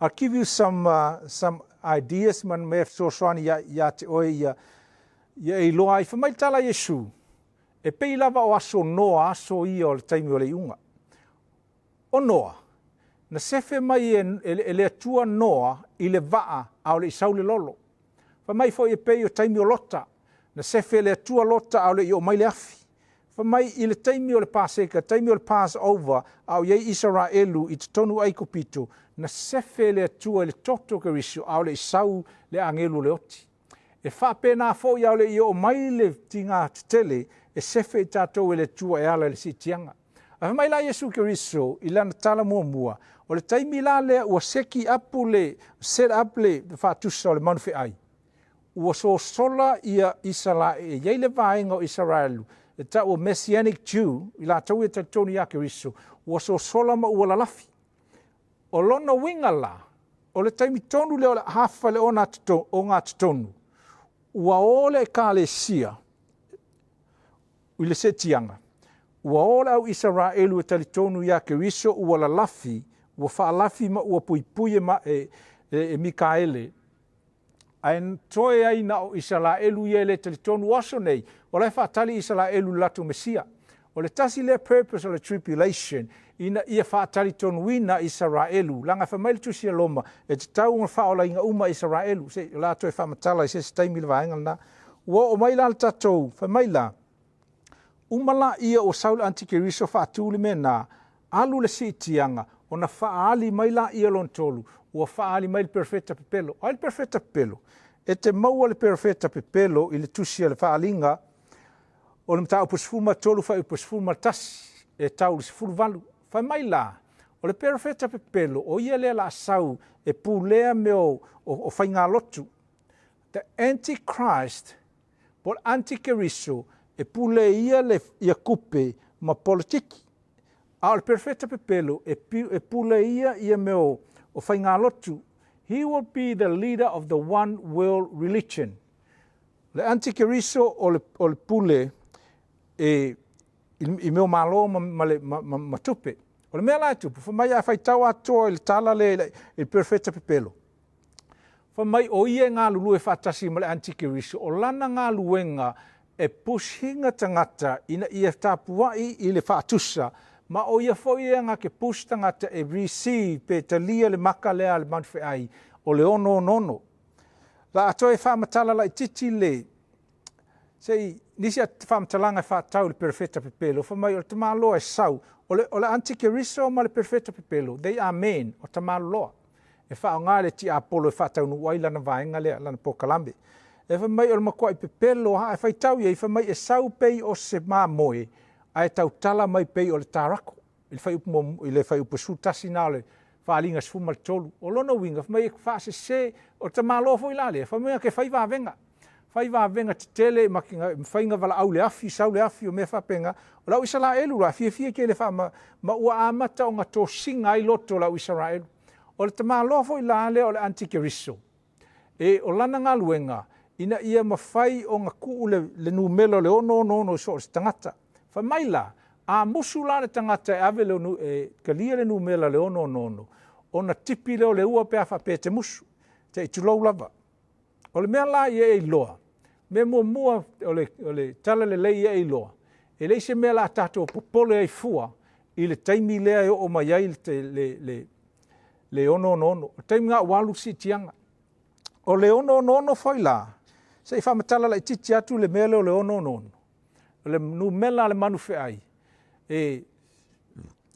I'll give you some, some ideas ma mea fesoasoani ia, ia te oe ia, ia e iloa ai. Fai mai le tala a Iesu, e pei lava o aso Noa, aso ia o le taimi o le iuga. O Noa, na sefe mai e, e, e le Atua Noa i le vaa a o le i sau le lolo. Fai mai foi e pei o taimi o Lota, na sefe e le Atua Lota a o le i oo mai le afi. Fai mai i le taimi o le Paseka, taimi o le Passover, a o i ai Isaraelu i totonu o Aikupito, na sefe e le Atua i le toto o Keriso a o le i sau le agelu o le oti. E faapena foi a o le i oo mai le tiga tetele e sefe i tatou e le Atua e ala i le siitiaga. Ae fai mai la Iesu Keriso i lana tala muamua, o le taimi la lea ua seki apu le, set up le faatusa o le manufeai. Ua sosola ia Isarae, e i ai le vaega o Isaraelu e tau o Messianic Jew, i latou ia e talitonu ia Keriso, ua sosola ma ua lalafi. O lona uiga la, o le taimi tonu lea o le hafa le ogatotonu, ua o le Ekalesia i le seetiaga, ua o le au Isaraelu e talitonu ia Keriso ua lalafi, ua faalafi ma ua puipui e, e, e, e Mikaele, ae toe ai na o Isaraelu ia e le talitonu. O aso nei, o la e faatali Isaraelu i le latou Mesia. O le tasi lea purpose o le tribulation, ina ia faatalitonuina Isaraelu, leaga e fai mai le Tusi a Roma, e tatau ona faaolaina uma Isaraelu. Se i o le a toe faamatala i se isi taimi le vaega lena. Ua oo mai la le tatou, fai mai la, uma laia ua sau le antikeriso faatu le mea na, alu le siitiaga, ona faaali mai laia lona tolu, ua faaali mai le perofeta pepelo. O ai le perofeta pepelo? E te maua le perofeta pepelo i le tusi a le Faaaliga o le mataupu 13 fuaiupu 11 e tau i le 18. Fai mai la, O le perofeta pepelo, o ia lea la sau e pulea mea o, o, o faigalotu. The Antichrist, po o le antikeriso, e pule ia le, ia kupe ma politiki. A o le perofeta pepelo, e, e pule ia ia mea o, o faigalotu. He will be the leader of the one world religion. Le antikeriso o le, o le pule e, i, i mea o malo ma, ma, le, ma, ma, ma tupe. O le mea la e tupu, fai mai a faitau atoa i le tala lea i le, i le perofeta pepelo. Fai mai o ia e galulue faatasi ma le antikeriso, o lana galuega e push-ina tagata ina ia tapuai i le faatusa, ma o ia foi ea na ke push tagata e receive pe talia le maka lea a le manufeai o le 666. La a toe faamatala laititi le se i nisi a faamatalaga e faatatau i le perofeta pepelo, fai mai o le tamaloa e sau, o le, o le antikeriso ma le perofeta pepelo, they are men, o tamaloloa. E faaaoga le tiapolo e faataunuu ai lana vaega lea, lana polokalame. E fai mai o le matuai pepelo a e faitau i ai, fai mai e sau pei o se mamoe, ae tautala mai pei o le tarako. I le fuaiupu, i le fuaiupu 11 na o le Faaaliga 13. O lona uiga, fai mai e faasese, o le tamaloa foi la lea, fai mai ke fai vavega. Fai vavega tetele ma faiga valaau le afi, sau le afi o mea faapena. O le au Isaraelu la, fiafia tele faama, ma ua amata ona tosiga ai loto o le au Isaraelu. O le tamaloa foi la lea o le antikeriso, e o lana galuega, ina ia mafai ona tuu le, le numera o le 666 i so o se tagata. Fai mai la, a musu la le tagata e ave le, e talia le numera le 666, ona tipi lea o le ua pe a faapea e te musu, te i tulou lava. O le mea la ia e iloa, mea muamua o le, o le tala lelei ia e iloa, e leai se mea la tatou popole ai fua i le taimi lea e oo mai ai le, le, le, le 666. O le taimi lena ua alu le siitiaga. O le 666 foi la, se i faamatala laitiiti atu le mea lea o le 666. O le numera a le manufeai, e,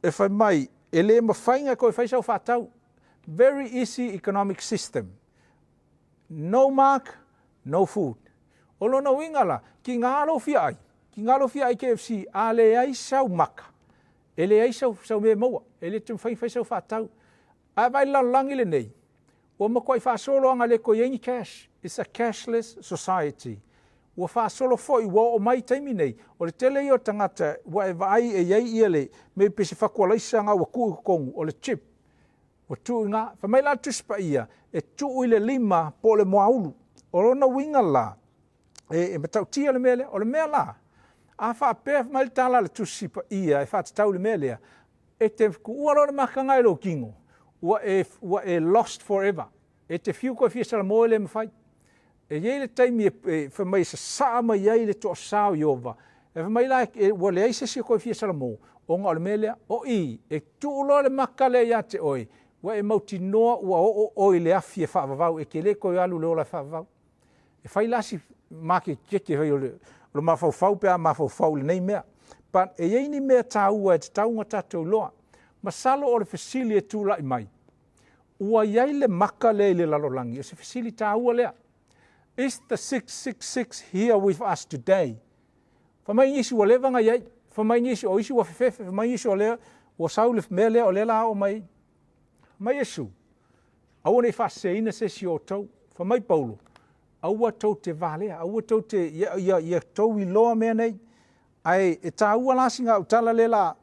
e fai mai, e le mafai ona toe fai sau faatau. Very easy economic system. No mark, no food. O lona uiga la, tiga lou fia ai, tiga lou fia ai KFC, a leai sau maka, e leai sau, sau mea e maua, e le te mafai fai sau faatau. Ae vaai le lalolagi lenei, ua matuai faasolo aga le toe i ai ni cash. It's a cashless society. Ua faasolo foi, ua oo mai taimi nei, o le tele ia o tagata ua e vaai e i ai ia le, me pe se fatualaisa na ua tuu i totonu, o le chip. Ua tuu i ina, fai mai la le Tusi Paia, e tuu i le lima po o le moaulu. O lona uiga la, e, e matautia le mea lea. O le mea la, a faapea mai le tala a le Tusi Paia e faatatau i le mea lea, e te tuua loa le makaga i lou tino, ua e, ua e lost forever. E te fiu koe fia salamo e le mafai. E i ai le taimi e, e fai mai e sasaa mai ai le toasā o Ieova. E fai mai la e, ua leai se isi e koe fia salamo, ona o le mea lea, o i, e tuu loa le maka lea ia te oe, ua e mautinoa ua oo oe i le afi e faavavau, e te le toe alu i le ola e faavavau. E fai la si makekeke fai o le, o le mafaufau pe a mafaufau i lenei mea. But e i ai ni mea taua e tatau ona tatou iloa. Masalo o le fesili e tulai mai, ua i ai le maka lea i le lalolagi, o se fesili taua lea. Is the 666 here with us today? Fai mai nisi ua leva ona i ai, fai mai nisi o isi ua fefefe, fai mai nisi o lea ua sau le mea lea o lea la oo mai. Mai Iesu, aua ne i faaseseina se isi o outou. Fai mai Paulo, aua tou te valea, aua tou te, ia, ia, ia tou iloa mea nei. Ae e taua la sina au tala lea la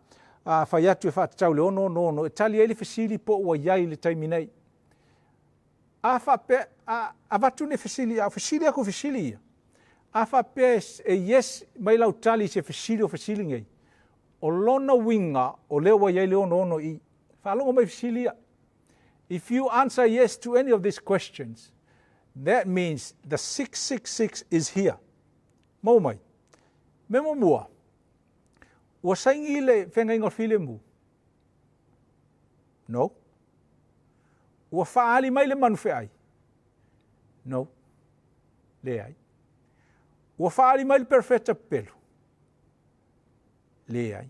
a fai atu e faatatau i le 666 e tali ai le fesili po ua i ai i le taimi nei. A faapea, a avatu ni fesili, a o fesili aku fesili ia, a faapea e yes mai lau tali i se fesili o fesili nei, o lona uiga o lea ua i ai le 66 i i. Faalogo mai fesili ia. If you answer yes to any of these questions, that means the 666 is here. Maua mai. Mea muamua, ua saini le feagaiga o le filemu? No. Ua faaali mai le manufeai? No. Leai. Ua faaali mai le perofeta pepelo? Leai.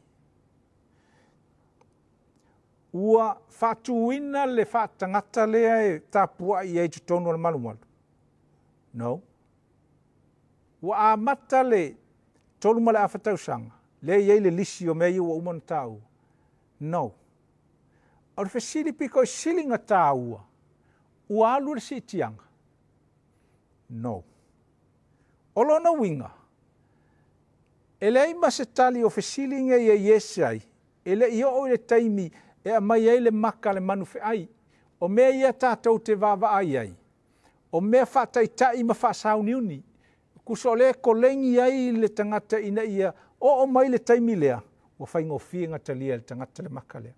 Ua faatuina le faatagata lea e tapuai i ai totonu o le malumalu? No. Ua amata le 3.5 tausaga, lea e i ai le lisi o mea ia ua uma ona taua? No. O le fesili pito i sili ona taua, ua alu le siitiaga? No. O lona uiga, e leai ma se tali o fesili nei e yes ai, e le i oo i le taimi e aumai ai le maka a le manu feai. O mea ia tatou te vaavaai ai, o mea faataitai ma faasauniuni, tusa o lea e koleni ai le tagata ina ia oo mai le taimi lea, ua faigofie ona talia e le tagata le maka lea.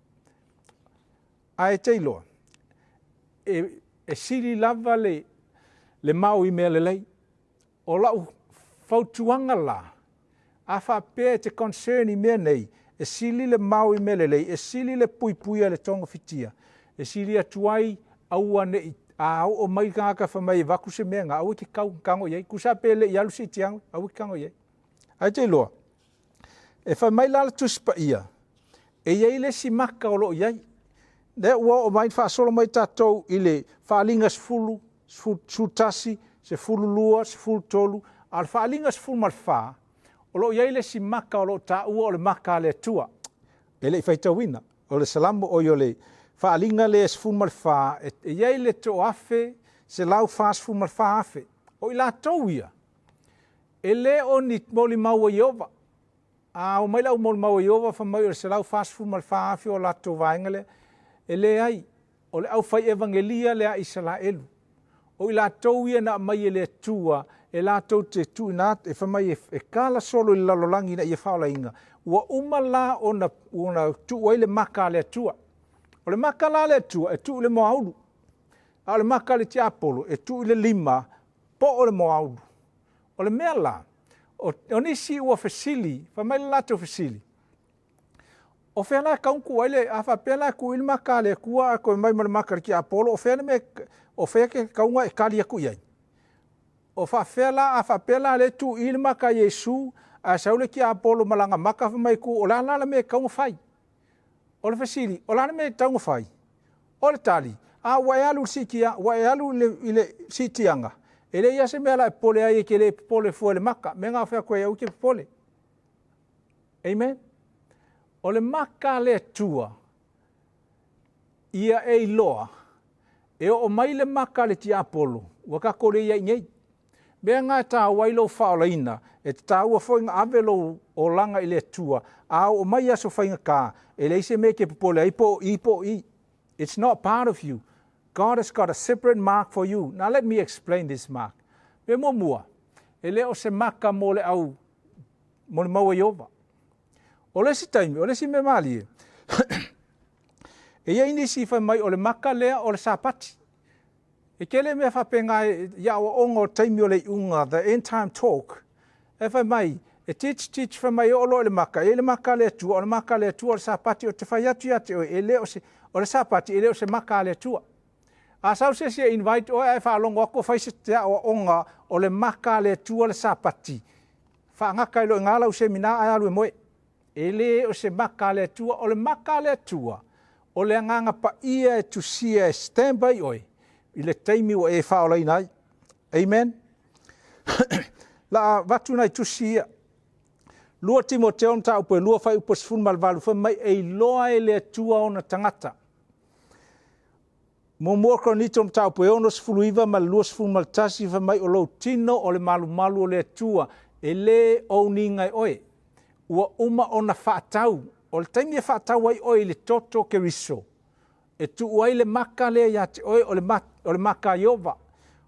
Ae e te iloa, e, e sili lava le, le mao i mea lelei. O lau fautuaga la, a faapea e te concern i mea nei, e sili le mao i mea lelei, e sili le puipuia i le togafitia, e sili atu ai aua ne i a oo mai le tagata fai mai e avatu se mea na, aua e te tau tago i ai. Tusa pe le i alu siitiaga, aua e te tago i ai. Ae te iloa, e fai mai la le Tusi Paia, e i ai le isi maka o lo o i ai. Lea ua oo mai faasolo mai tatou i le faaaliga 10, 11, 12, 13, a o le faaaliga 14, o lo o i ai le isi maka o lo o taua o le maka a le Atua. E le i faitauina. O le Salamo, oi o le faaaliga lea 14, e i ai le 144,000. O i latou ia, e le o ni molimau a Ieova. A omai le au molimau a Ieova fai mai o le 144,000 o latou vaega lea, e leai, o le aufai evagelia lea a Isaraelu. O i latou ia na aumai e le Atua e latou te tuuina atu, e fai mai e kala solo i le lalolagi ina ia faaolaina, ua uma la ona, ona tuu ai le maka a le Atua. O le maka la a le Atua e tuu i le moaulu, a o le maka a le tiapolo e tuu i le lima po o le moaulu. O le mea la, o, o nisi ua fesili, fai mai le latou fesili, o fea la e tau tuu ai le, a faapea la e tuu i le maka a le Atua ae toe mai ma le maka a le tiapolo, o fea le mea, o fea ke tauga e kali atu i ai? O faafefea la, a faapea la lea e tuu i le maka a Iesu, ae sau le tiapolo ma lana maka fai mai e tuu, o le a la le mea e tatau ona fai? O le fesili, o le a le mea e tatau ona fai? O le tali, a ua e alu i le siitia, ua e alu i le, i le siitiaga, e leai lava se mea la e popole ai e te le popole fua i le maka. Mea na o fai atu ai, aua e te popole. Amen. O le maka a le Atua, ia e iloa, e oo mai le maka a le tiapolo, ua tatou le i ai nei. Mea na e taua ai lou faaolaina, e te taua foi na ave lou olaga i le Atua, a oo mai aso faigata, e leai se mea e te popole ai po o i po o i. It's not part of you. God has got a separate mark for you. Now let me explain this mark. Mea muamua, e le o se maka mo le au molimau a Ieova. O le isi taimi, o le isi mea malie, e i ai nisi i fai mai o le maka lea o le Sapati. E tele mea faapena i aoaoga o taimi o le iuga, the end time talk, e fai mai, e teach, teach, fai mai e oo loa i le maka, e i ai le maka a le Atua, o le maka a le Atua o le Sapati, ou te fai atu ia te oe, e le o se, o le Sapati e le o se maka a le Atua. A sau se isi e invite oe ae faalogo atu o fai se aoaoga o le maka a le Atua le Sapati, faagata ai loa i ina lau seminar ae alu e moe. E le o se maka a le Atua, o le maka a le Atua, o le Agaga Paia e tusia e stand by oe i le taimi ua e faaolaina ai. Amen. La avatu nai tusi ia. 2 Timoteo mataupu e 2 fuaiupu 18 fai mai e iloa e le Atua ona tagata. Muamua Korinito mataupu e 69 ma le 21 fai mai o lou tino o le malumalu o le Atua e le ouniga e oe. Ua uma ona faatau. O le taimi e faatau ai oe i le toto o Keriso, e tuu ai le maka lea ia te oe o le, ma, o le maka a Ieova.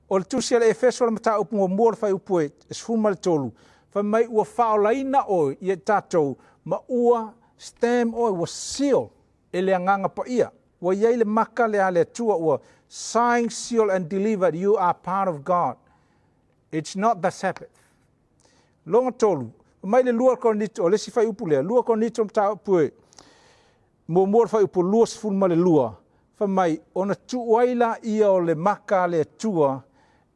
O le tusi a le Efeso le mataupu muamua o le fuaiupu e 13, fai mai ua faaolaina oe ia tatou ma ua stamp oe, ua seal e le Agaga Paia. Ua i ai le maka lea a le Atua, ua signed, sealed and delivered, you are part of God. It's not the Sabbath. Lona tolu, mai le 2 Korinito, o le isi fuaiupu lea, 2 Korinito mataupu e muamua le fuaiupu 22, fai mai, ona tuu ai laia o le maka a le Atua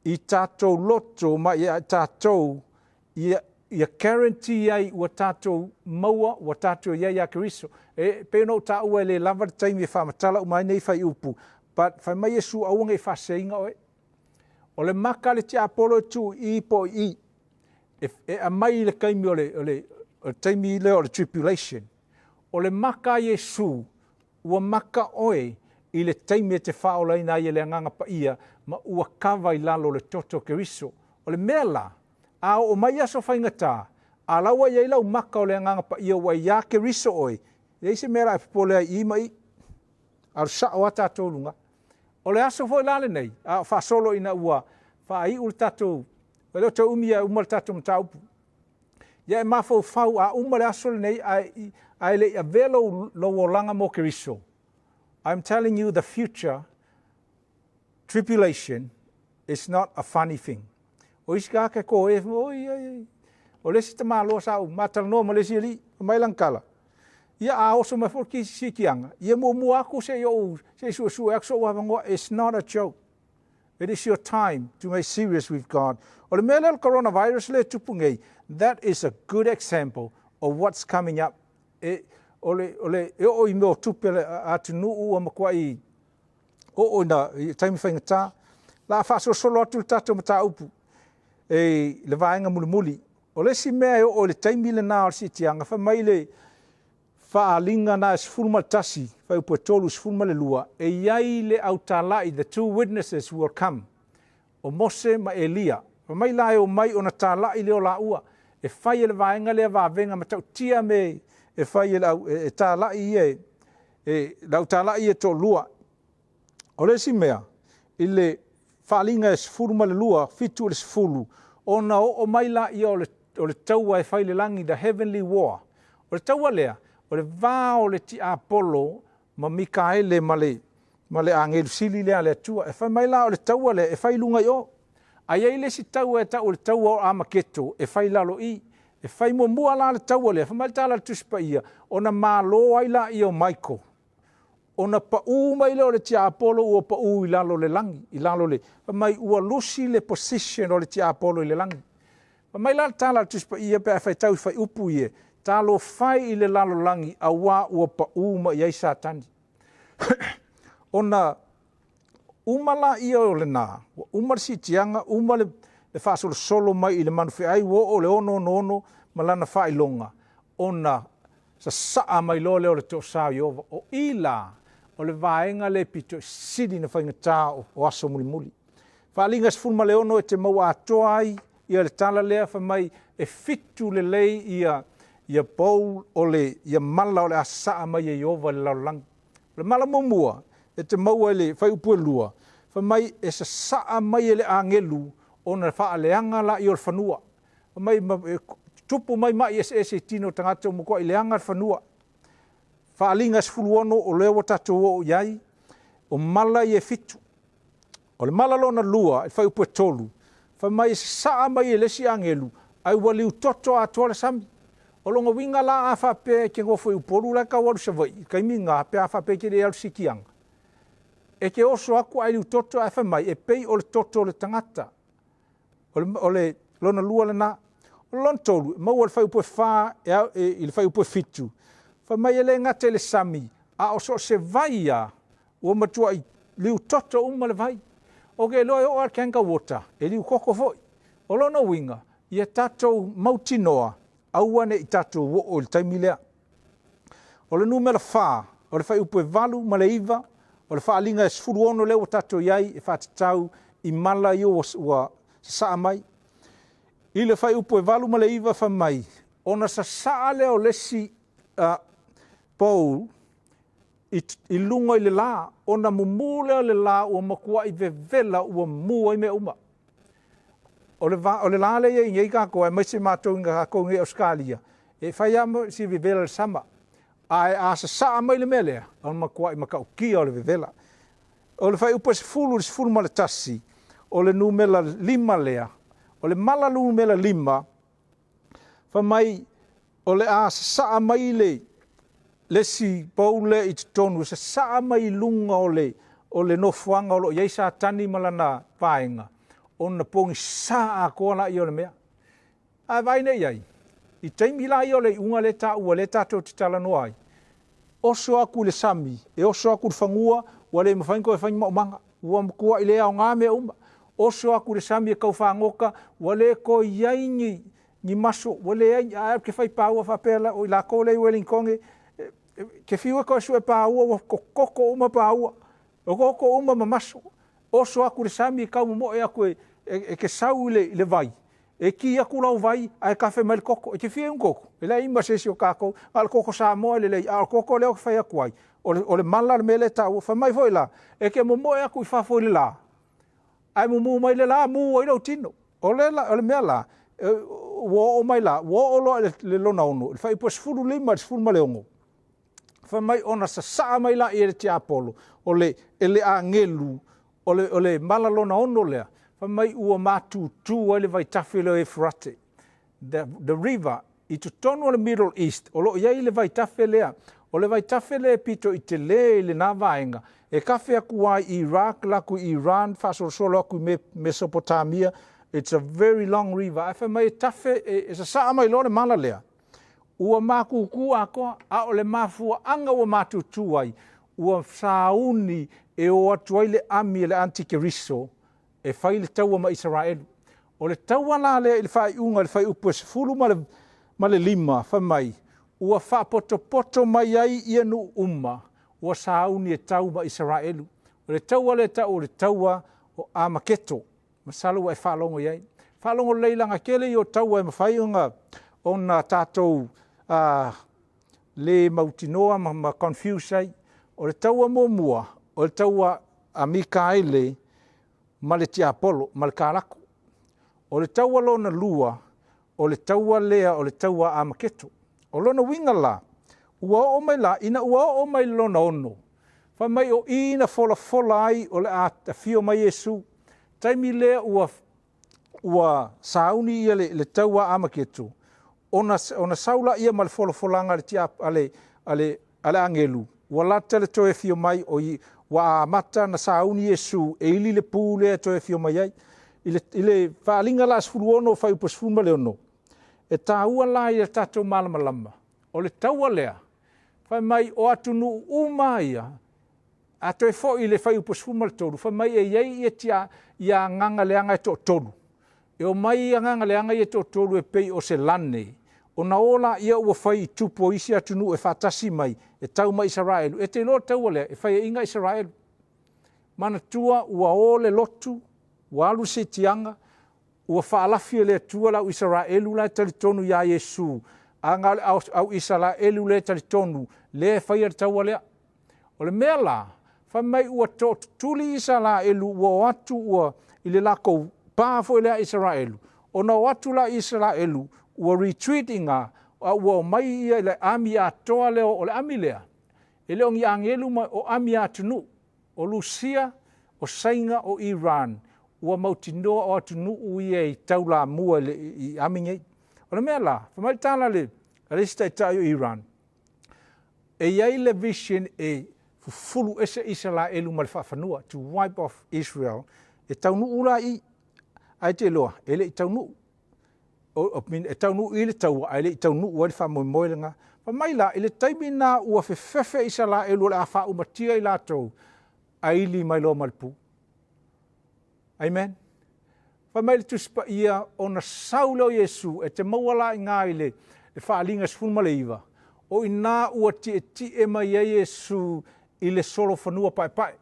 i tatou loto ma ia tatou ia, ia guarantee ai ua tatou maua, ua tatou i ai ia Keriso. E pei ona ou taua e le lava le taimi e faamatala uma ai nei fuaiupu, but fai mai Iesu aua ne i faaseseina oe. O le maka a le tiapolo e tuu i i po o i i, e, e aumai i le taimi o le, o le, o le taimi lea o le tribulation. O le maka a Iesu. Ua maka oe i le taimi e te faaolaina ai e le Agaga Paia ma ua kava i lalo o le toto o Keriso. O le mea la, a oo mai aso faigata, a la ua i ai lau maka o le Agaga Paia ua iā Keriso oe, e leai se mea la e popole ai i i ma i. Alu sao lava tatou i luga. O le aso foi la lenei, a o faasolo ina ua faaiu le tatou, e le o toe umi ae uma le tatou mataupu. Ia e mafaufau a uma le aso lenei ae, ae le i avea lou, lou olaga mo Keriso, I'm telling you the future tribulation is not a funny thing. O isi ka ke ko e, oi, oi, oi. O le isi tamaloa sa u, matalanoa ma le isi alii, mai lana tala. Ia a oso mai foi ki sikianga, ia muamua aku se i ou, se i suesue aku so'u avanoa, it's not a joke. It is your time to make serious with God. O le mea lea o le coronavirus lea e tupu nei, that is a good example of what's coming up. E, o le, o le, e oo i mea o tupe a le atunuu ua matuai oo ina i taimi faigata. La a faasolosolo atu le tatou mataupu e le vaega mulimuli. O le isi mea e oo i le taimi lena o le siitiaga, fai mai le faaaliga na e 11, fuaiupu e 3, 12, e i ai le autala'i, the two witnesses will come, o Mose ma Elia. Fai mai la e omai ona tala'i lea o laua, e fai e le vaega lea vavega matautia me e fai e le au, e, e tala'i ia e, e, le autala'i ia e toalua. O le isi mea, i le faaaliga e 12, 7 i le 10, ona oo mai laia o le, o le taua e fai i le lagi, the heavenly war. O le taua lea, o le va o le tiapolo ma Mikaele ma le, ma le agelu sili lea a le Atua. E fai mai la o le taua lea e fai i luga i o. A i ai le isi taua e tau o le taua o Amaketo e fai i lalo i. E fai muamua la le taua lea, fai mai le tala a le Tusi Paia, ona malo ai laia o Michael. Ona paʻū mai lea o le tiapolo ua paʻū i lalo o le lagi, i lalo o le, fai mai ua lusi le position o le tiapolo i le lagi. Fai mai la le tala a le Tusi Paia pe a faitau i fuaiupu ia, Talofa e i le lalolagi auā ua paʻū mai ai Satani. Ona uma laia o lena, ua uma le siitiaga, uma le, le faasolosolo mai i le manufeai ua oo le 666 ma lana faailoga, ona sasaa mai loa lea o le toasa o Ieova. O i la, o le vaega lea pito sili na faigata o, o aso mulimuli. Faaaliga 16 e te maua atoa ai ia le tala lea fai mai e fitu lelei ia ia bowl o le ia mala o le a sasaa mai e Ieova i le lalolagi. O le mala muamua e te maua i le fuaiupu e lua, fai mai e sasaa mai e le agelu ona faaleaga laia o le fanua. Fai mai e tupu mai ma'i eseese i tino o tagata ua matuai leaga le fanua. Faaaliga 16 o lea ua tatou oo i ai, o mala ia e fitu. O le mala lona lua, i le fuaiupu e tolu, fai mai e sasaa mai e le isi agelu, ae ua liutoto atoa le sami. O lona uiga la a faapea e te nofo i Upolu la e tau alu i Savaii, i le taimi lena, pe a faapea e te le alu siitiaga, e te oso atu ae liutoto ae fai mai e pei o le toto o le tagata. O le, o le lona lua lena. O le lona tolu, e maua i le fuaiupu e fa e, e, i le fuaiupu e fitu, fai mai e le gata i le sami, a o so o se vai lava, ua matuai liutoto uma le vai. Ou te iloa e oo lava i le Kangaroo Water, e liutoto foi. O lona uiga, ia tatou mautinoa, aua ne i tatou oo i le taimi lea. O le numera fa, o le fuaiupu e 8 ma le 9, o le faaaliga e 16 lea ua tatou i ai e faatatau i mala ia ua, ua sasaa mai. I le fuaiupu e 8 ma le 9 fai mai, ona sasaa lea o le isi uh, bowl i, i luga i le la, ona mumu lea o le la ua matuai vevela ua mu ai mea uma. O le, va, o le la lea i ai nei kākou, aemaise matou i kākou nei Ausetalia, e fai lava si vevela le sama. Ae a sasaa mai le mea lea, o le matuai matautia o le vevela. O le fuaiupu e 10 i le 11, o le numera lima lea, o le mala numera lima, fai mai o le a sasaa mai le le isi bowl lea i totonu, e sasaa mai i luga o le, o le nofoaga o lo o i ai Satani ma lana vaega, ona pogisa atoa laia o le mea. Ae vaai nei i ai, i taimi la ia o le iuga lea e taua, lea tatou te talanoa ai, oso atu i le sami, e oso atu i le fanua, ua le mafai ona toe fai ni maumaga, ua matuai le aoga mea uma. Oso atu i le sami e tau fagota, ua le toe i ai ni, ni maso, ua leai, ae ou te fai paua faapea, o i latou lea i Wellington, e, Ke fiu e koe sue pāua, ua koko uma pāua. O koko uma ma maso. Oso aku le sami e kau momoe aku e, e, e ke sau i le, i le vai. E ki aku lau vai, ae kafe mai le koko. E te fia un koko. E leai ma se isi o kākou. A o le koko Samoa e lelei, a o le koko lea o ke fai aku ai. O le, o le mala le mea lea e taua. Fai mai foi la, e ke momoe aku i fafo i le lā. Ae mumu mai le lā, mū ai lou tino. O le, o le mea la, e, ua oo mai la, ua oo loa i le, le lona ono, i le fuaiupu e 15 i le 16. Fai mai ona sasaa mai laia e le tiapolo, o le, e le agelu, o le, o le mala lona ono lea, fai mai ua matutu ai le vaitafe lea o Eufurate. The, the river, i totonu o le Middle East, o lo o i ai le vaitafe lea. O le vaitafe lea e pito i telē i lenā vaega, e kafe aku ai i Iraq, la aku i Iran, faasolosolo aku i Mesopotamia, it's a very long river. Ae fai mai e tafe, e, e sasaa mai loa le mala lea, Ua makūkū atoa, a o le mafuaaga ua matutu ai, ua sauni e o atu ai le ami a le Antikeriso e fai le taua ma Isaraelu. O le taua la lea i le faaiuga i le fuaiupu e 15 ma le 5, fai mai, ua faapotopoto mai ai ia nuu uma, ua sauni e tau ma Isaraelu. O le taua lea e tau o le taua o Amaketo. Masalo ua e faalogo i ai. Faalogo lelei leaga tele ia o taua e mafai ona ona tatou le mautinoa ma, ma confuse ai. O le taua muamua, o le taua a Mikaele ma le tiapolo, ma le kalaku. O le taua lona lua, o le taua lea o le taua a Amaketo. O lona uiga la, ua oo mai la, ina ua oo mai le lona ono, fai mai o i na folafola ai o le a afio mai Iesu. Taimi lea ua ua sauni ia le, le taua a Amaketo, ona, ona sau laia ma le folafolaga a le, tia, a le, a le, a le agelu, ua lata le toe afio mai o i, ua amata na sauni Iesu e ili le pū lea e toe afio mai ai. I le, i le faaaliga la 16 fuaiupu 16, e taua la ia tatou malamalama, o le taua lea, fai mai o atunuu uma ia, a toe foi i le fuaiupu 13, fai mai e i ai ia tia, ia agaga leaga e toatolu. E omai agaga leaga ia e toatolu e pei o se lane, ona o laia ua fai i tupu o isi atunuu e faatasi mai, e tau mai Isaraelu. E te iloa le taua lea, e faiaina Isaraelu. Manatua ua o le lotu, ua alu le siitiaga, ua faalafi e le Atua le au Isaraelu la e talitonu iā Iesu, a na o le au Isaraelu lea e talitonu, lea e faia le taua lea. O le mea la, fai mai ua tootutuli Isaraelu ua o atu ua i le lakou pa foi lea Isaraelu, ona o atu la Isaraelu ua retreat i ina, a ua omai ia i le ami atoa lea o le ami lea, e le o ni agelu ma o ami a atunuu, o Lusia, o Saina, o Iran, ua mautinoa o atunuu ia e taulamua i le i ami nei. O le mea la, fai mai le tala a le, a le isi taitai o Iran, e i ai le vision e fufulu ese Isaraelu ma le faafanua, to wipe off Israel, e taunuu la i, ae te iloa, e le i taunuu. O, e taunuu i le taua, ae le i taunuu ai le faamoemoe lena. Fai mai la, i le taimi na ua fefefe Isaraelu o le a faaumatia i latou, ae ili mai loa ma le pu. Amen. Fai mai le Tusi Paia, ona sau lea o Iesu, e te maua la i ina i le, le faaaliga 19, o ina ua tietie mai ai Iesu i le solofanua paepae.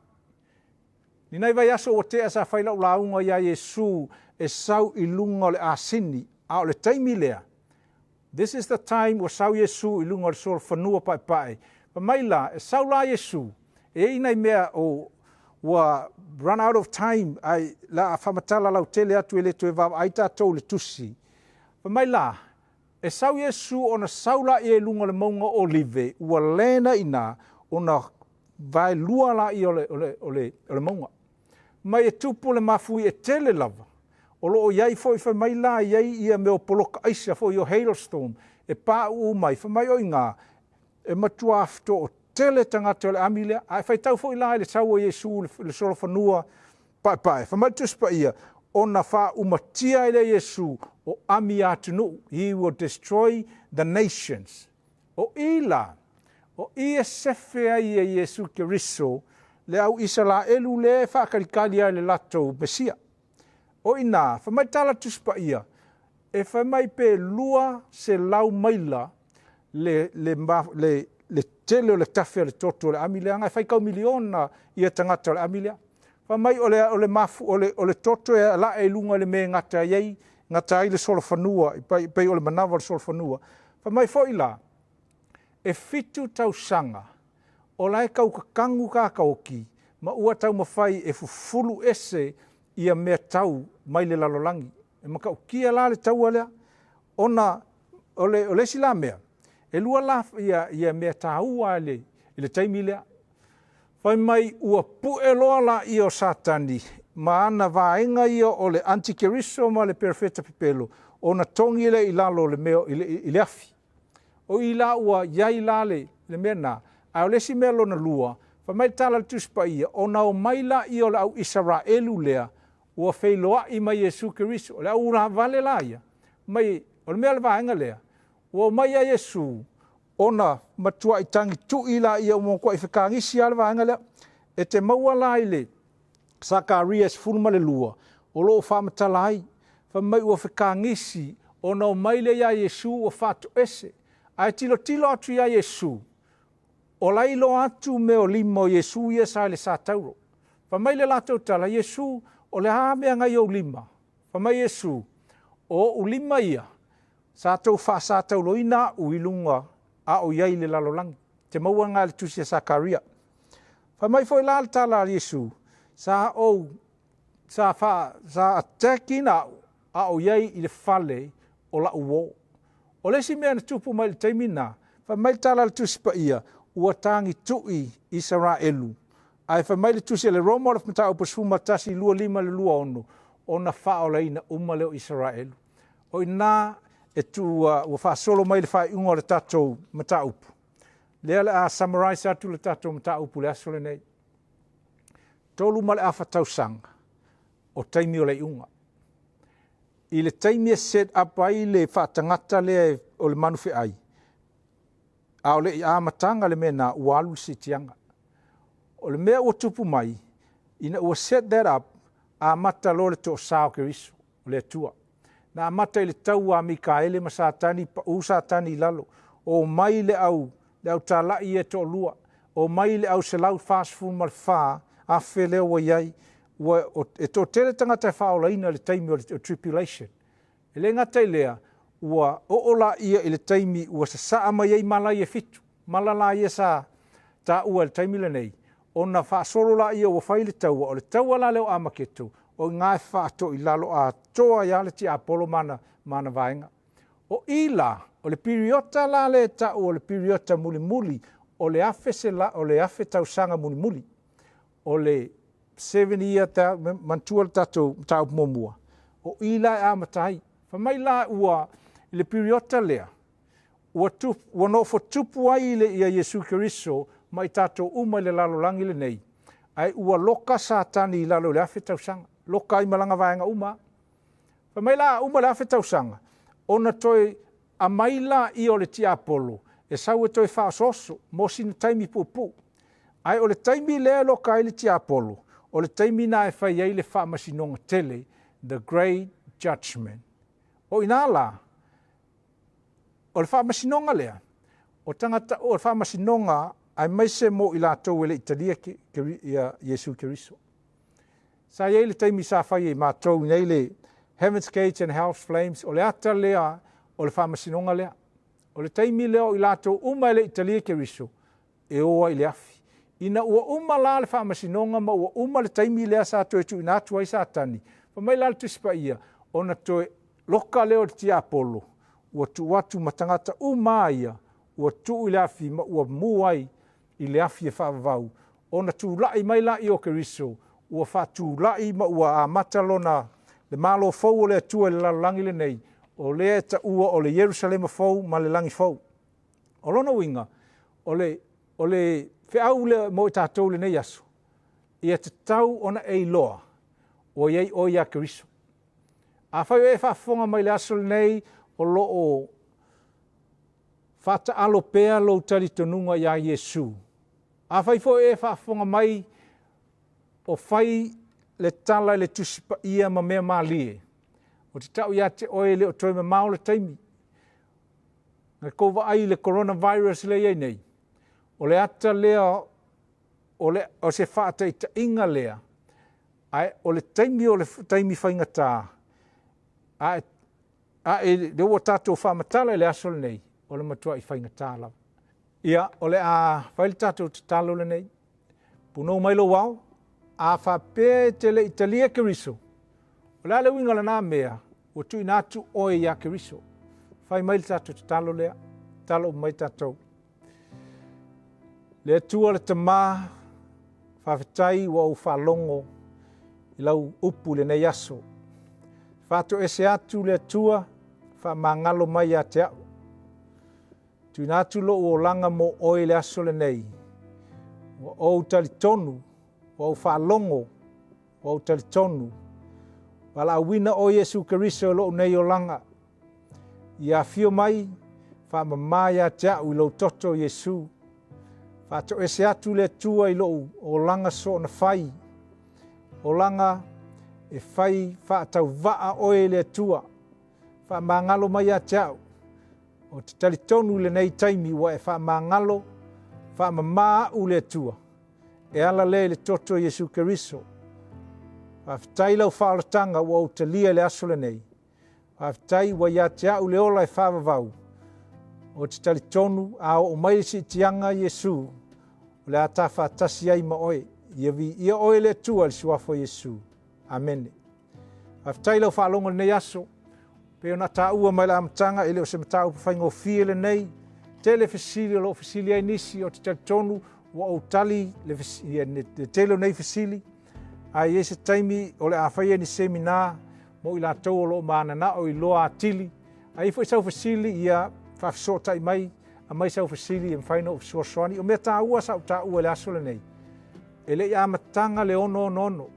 Ni nai vaiaso ua tea sa fai lau lauga iā Iesu e sau i luga o le asini, a o le taimi lea, this is the time ua sau Iesu i luga o le solofanua paepae. Fai mai la, e sau la Iesu, e i ai nai mea o ua run out of time ae la a faamatala lautele atu e le toe vaavaai tatou i le tusi. Fai mai la, e sau Iesu ona sau laia i luga o le mauga o Olive, ua land ai ina, ona vaelua laia o le, o le, o le, o le mauga. Mai e tupu le mafui e tele lava, o lo o i ai foi fai mai la i ai ia mea o poloka aisa foi o hailstorm e pauu mai, fai mai o ina, e matua toatele tagata o le ami lea, ae faitau foi la i le sau o Iesu i le solofanua paepae. Fai mai le Tusi Paia, ona faaumatia ai lea Iesu o ami a atunuu, he will destroy the nations. O i la, o i e sefe ai e Iesu Keriso le au Isalaelu lea e faakalikali ai le latou Mesia. O ina, fai mai tala Tusi Paia, e fai mai pe 200 maila le, le, le, le tele o le tafe o le toto o le ami lea, leaga e faitau miliona ia tagata o le ami lea. Fai mai o le, o le, mafu, o le, o le toto e alae i luga i le mea e gata ai, gata ai le solofanua, e pei o le manava o le solofanua. Fai mai foi la, e 7 tausaga o la e taukakagu kakaoki ma ua taumafai e fufulu ese ia mea tau mai le lalolagi. E matautia la le taua lea, ona o le, o le isi la mea, e lua la ia, ia mea taua i le, i le taimi lea. Fai mai ua pue loa laia o Satani ma ana vaega ia o le antikeriso ma le perofeta pepelo, ona togi lea i lalo o le mea i le, i le afi. O i la ua i ai la le, le mea na. Ae o le isi mea lona lua, fai mai le tala a le Tusi Paia, ona omai laia o le au Isaraelu lea, ua feiloai ma Iesu Keriso. O le au ulavale la ia, mai, o le mea o le vaega lea, ua omai ia Iesu, ona matuai tagitu'i laia ua matuai fekagisi lava le vaega lea. E te maua la i le Sakaria 12, o lo o faamatala ai, fai mai ua fekagisi ona omai lea ia Iesu ua faatoese. Ae tilotilo atu ia Iesu, o la e iloa atu mea o lima o Iesu ia sa i le satauro. Fai mai le latou tala, Iesu, o le a mea ngai ou lima? Fai mai Iesu, o ou lima ia, sa tou faasatauloina a'u i luga a o i ai i le lalolagi. Te maua nga le tusi a Sakaria. Fai mai foi la le tala a Iesu, sa ou sa fa sa attack ina a'u a o i ai i le fale o la'u uō. O le isi mea na tupu mai i le taimi na, fai mai le tala a le Tusi Paia, ua tagitu'i Isaraelu. Ae fai mai le tusi a le Roma o le mataupu 11, 25 i le 26, ona faaolaina uma lea o Isaraelu. O i ina e tu, ua faasolo mai le faaiuga o le tatou mataupu. Lea o le a summarize atu le tatou mataupu i le aso lenei. 3.5 tausaga o taimi o le iuga. I le taimi e set up ai le faatagata lea o le manufeai, a o le i amataga le mea na, ua alu le siitiaga. O le mea ua tupu mai, ina ua set that up, amata loa le toasa o Keriso, o le Atua. Na amata i le taua a Mikaele ma Satani, pau Satani i lalo, omai le au, le au talai ia e toalua, omai le au 144,000 lea ua i ai, ua, e toatele tagata e faaolaina i le taimi o le tribulation. E le gata i lea, ua oo laia i le taimi ua sasaa mai ai mala ia e 7, mala la ia sa taua i le taimi lenei, ona faasolo laia ua fai le taua, o le taua la lea o Amaketo, o i ina e faatoilalo atoa ai lava le tiapolo ma ana, ma ana vaega. O i la, o le piriota la lea e tau o le piriota mulimuli, o le afe sela, o le afe tausaga mulimuli, o le 70 year, ta, manatua le tatou mataupu muamua, o i la e amata ai. Fai mai la ua, i le piriota lea, ua, tu, ua nofo tupu ai le, ia Iesu Keriso ma i tatou uma i le lalolagi lenei, ae ua loka Satani i lalo i le afe tausaga, loka ai ma lana vaega uma. Fai mai la a uma le afe tausaga, ona toe aumai laia o le tiapolo e sau e toe faaosooso mo sina taimi puupuu. Ae o le taimi lea e loka ai le tiapolo, o le taimi na e fai ai le faamasinoga tele, the great judgment. O i ina la, o le faamasinoga lea, o tagata, o le faamasinoga aemaise mo i latou e le i talia ke, ke, ia Iesu Keriso. Sa i ai le taimi sa fai ai matou i nei le Heaven's Gates and Hell's Flames, o le ata lea o le faamasinoga lea. O le taimi lea o i latou uma e le i talia Keriso, e o ai i le afi. Ina ua uma la le faamasinoga ma ua uma le taimi lea sa toe tuuina atu ai Satani, fai mai la le Tusi Paia, ona toe loka lea o le tiapolo, ua tuu atu ma tagata uma a ia, ua tuu i le afi ma ua mu ai i le afi e faavavau, ona tulai mai laia o Keriso, ua faatulai ma ua amata lona le Malo fou o le Atua i le lalolagi lenei, o lea e taua o le Ierusalema fou ma le lagi fou. O lona uiga, o le, o le feau lea mo i tatou i lenei aso, ia tatau ona e iloa ua i ai oe ia Keriso. Afai o e faafofoga mai i le aso lenei o lo o faataalo pea lou talitonuga iā Iesu, afai foi o e faafofoga mai o fai le tala i le Tusi Paia ma mea malie, ou te tau ia te oe e le o toe mamao le taimi. Na kou vaai i le coronavirus lea e i ai nei. O le ata lea o le o se faataitaiga lea, ae o le taimi o le taimi faigata, ae ae lea ua tatou faamatala i le aso lenei, o le matuai faigata lava. Ia, o le a fai le tatou tatalo lenei. Punou mai lou ao, a faapea e te le i talia Keriso, o le a le uiga o lena mea, ua tuuina atu oe iā Keriso. Fai mai le tatou tatalo lea, tatalo uma mai tatou. Le Atua le Tama, faafetai ua ou faalogo i lau upu i lenei aso. Faatoese atu le Atua, faamagalo mai ia te au. Tuuina atu lou olaga mo oe i le aso lenei. Ua ou talitonu, ua ou faalogo, ua ou talitonu. Valaauina oe Iesu Keriso i lou nei olaga. Ia afio mai, faamama ia te au i lou toto Iesu. Faatoese atu le Atua i lou olaga soona fai. Olaga e fai faatauvaa oe i le Atua. Faamagalo mai ia te au. Ou te talitonu i lenei taimi ua e faamagalo, faamama a'u le Atua, e ala lea i le toto o Iesu Keriso. Faafetai lau faaolataga ua ou talia i le aso lenei. Faafetai ua ia te a'u le ola e faavavau. Ou te talitonu a oo mai le siitiaga Iesu, o le a ta faatasi ai ma oe. Ia viia oe le Atua i le Suafa o Iesu. Amene. Faafetai lau faalogo i lenei aso. Pei ona taua mai le amataga, e le o se mataupu faigofie lenei. Tele fesili o lo o fesili ai nisi, ou te talitonu ua ou tali le, le tele o nei fesili. Ae i ai se taimi o le a faia ni semina mo i latou o lo o mananao i loa atili. A i ai foi sau fesili, ia faafesootai mai, aumai sau fesili e mafai ona ou fesoasoani. O mea taua sa ou taua i le aso lenei, e le i amataga le 666.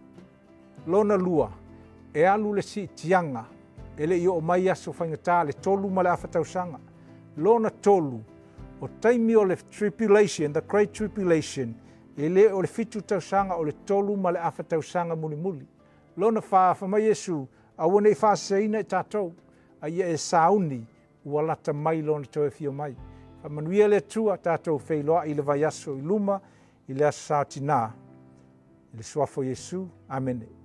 Lona lua, e alu le siitiaga e le i oo mai aso faigata le tolu ma le afa tausaga. Lona tolu, o taimi o le tribulation, the great tribulation, e le o le fitu tausaga o le tolu ma le afa tausaga mulimuli. Lona fa, fai mai Iesu, aua ne i faaseseina i tatou, a ia e sauni ua lata mai lona toe afio mai. Faamanuia le Atua tatou feiloai i le vaiaso i luma i le Aso Sa o Tinā. I le Suafa o Iesu. Amene.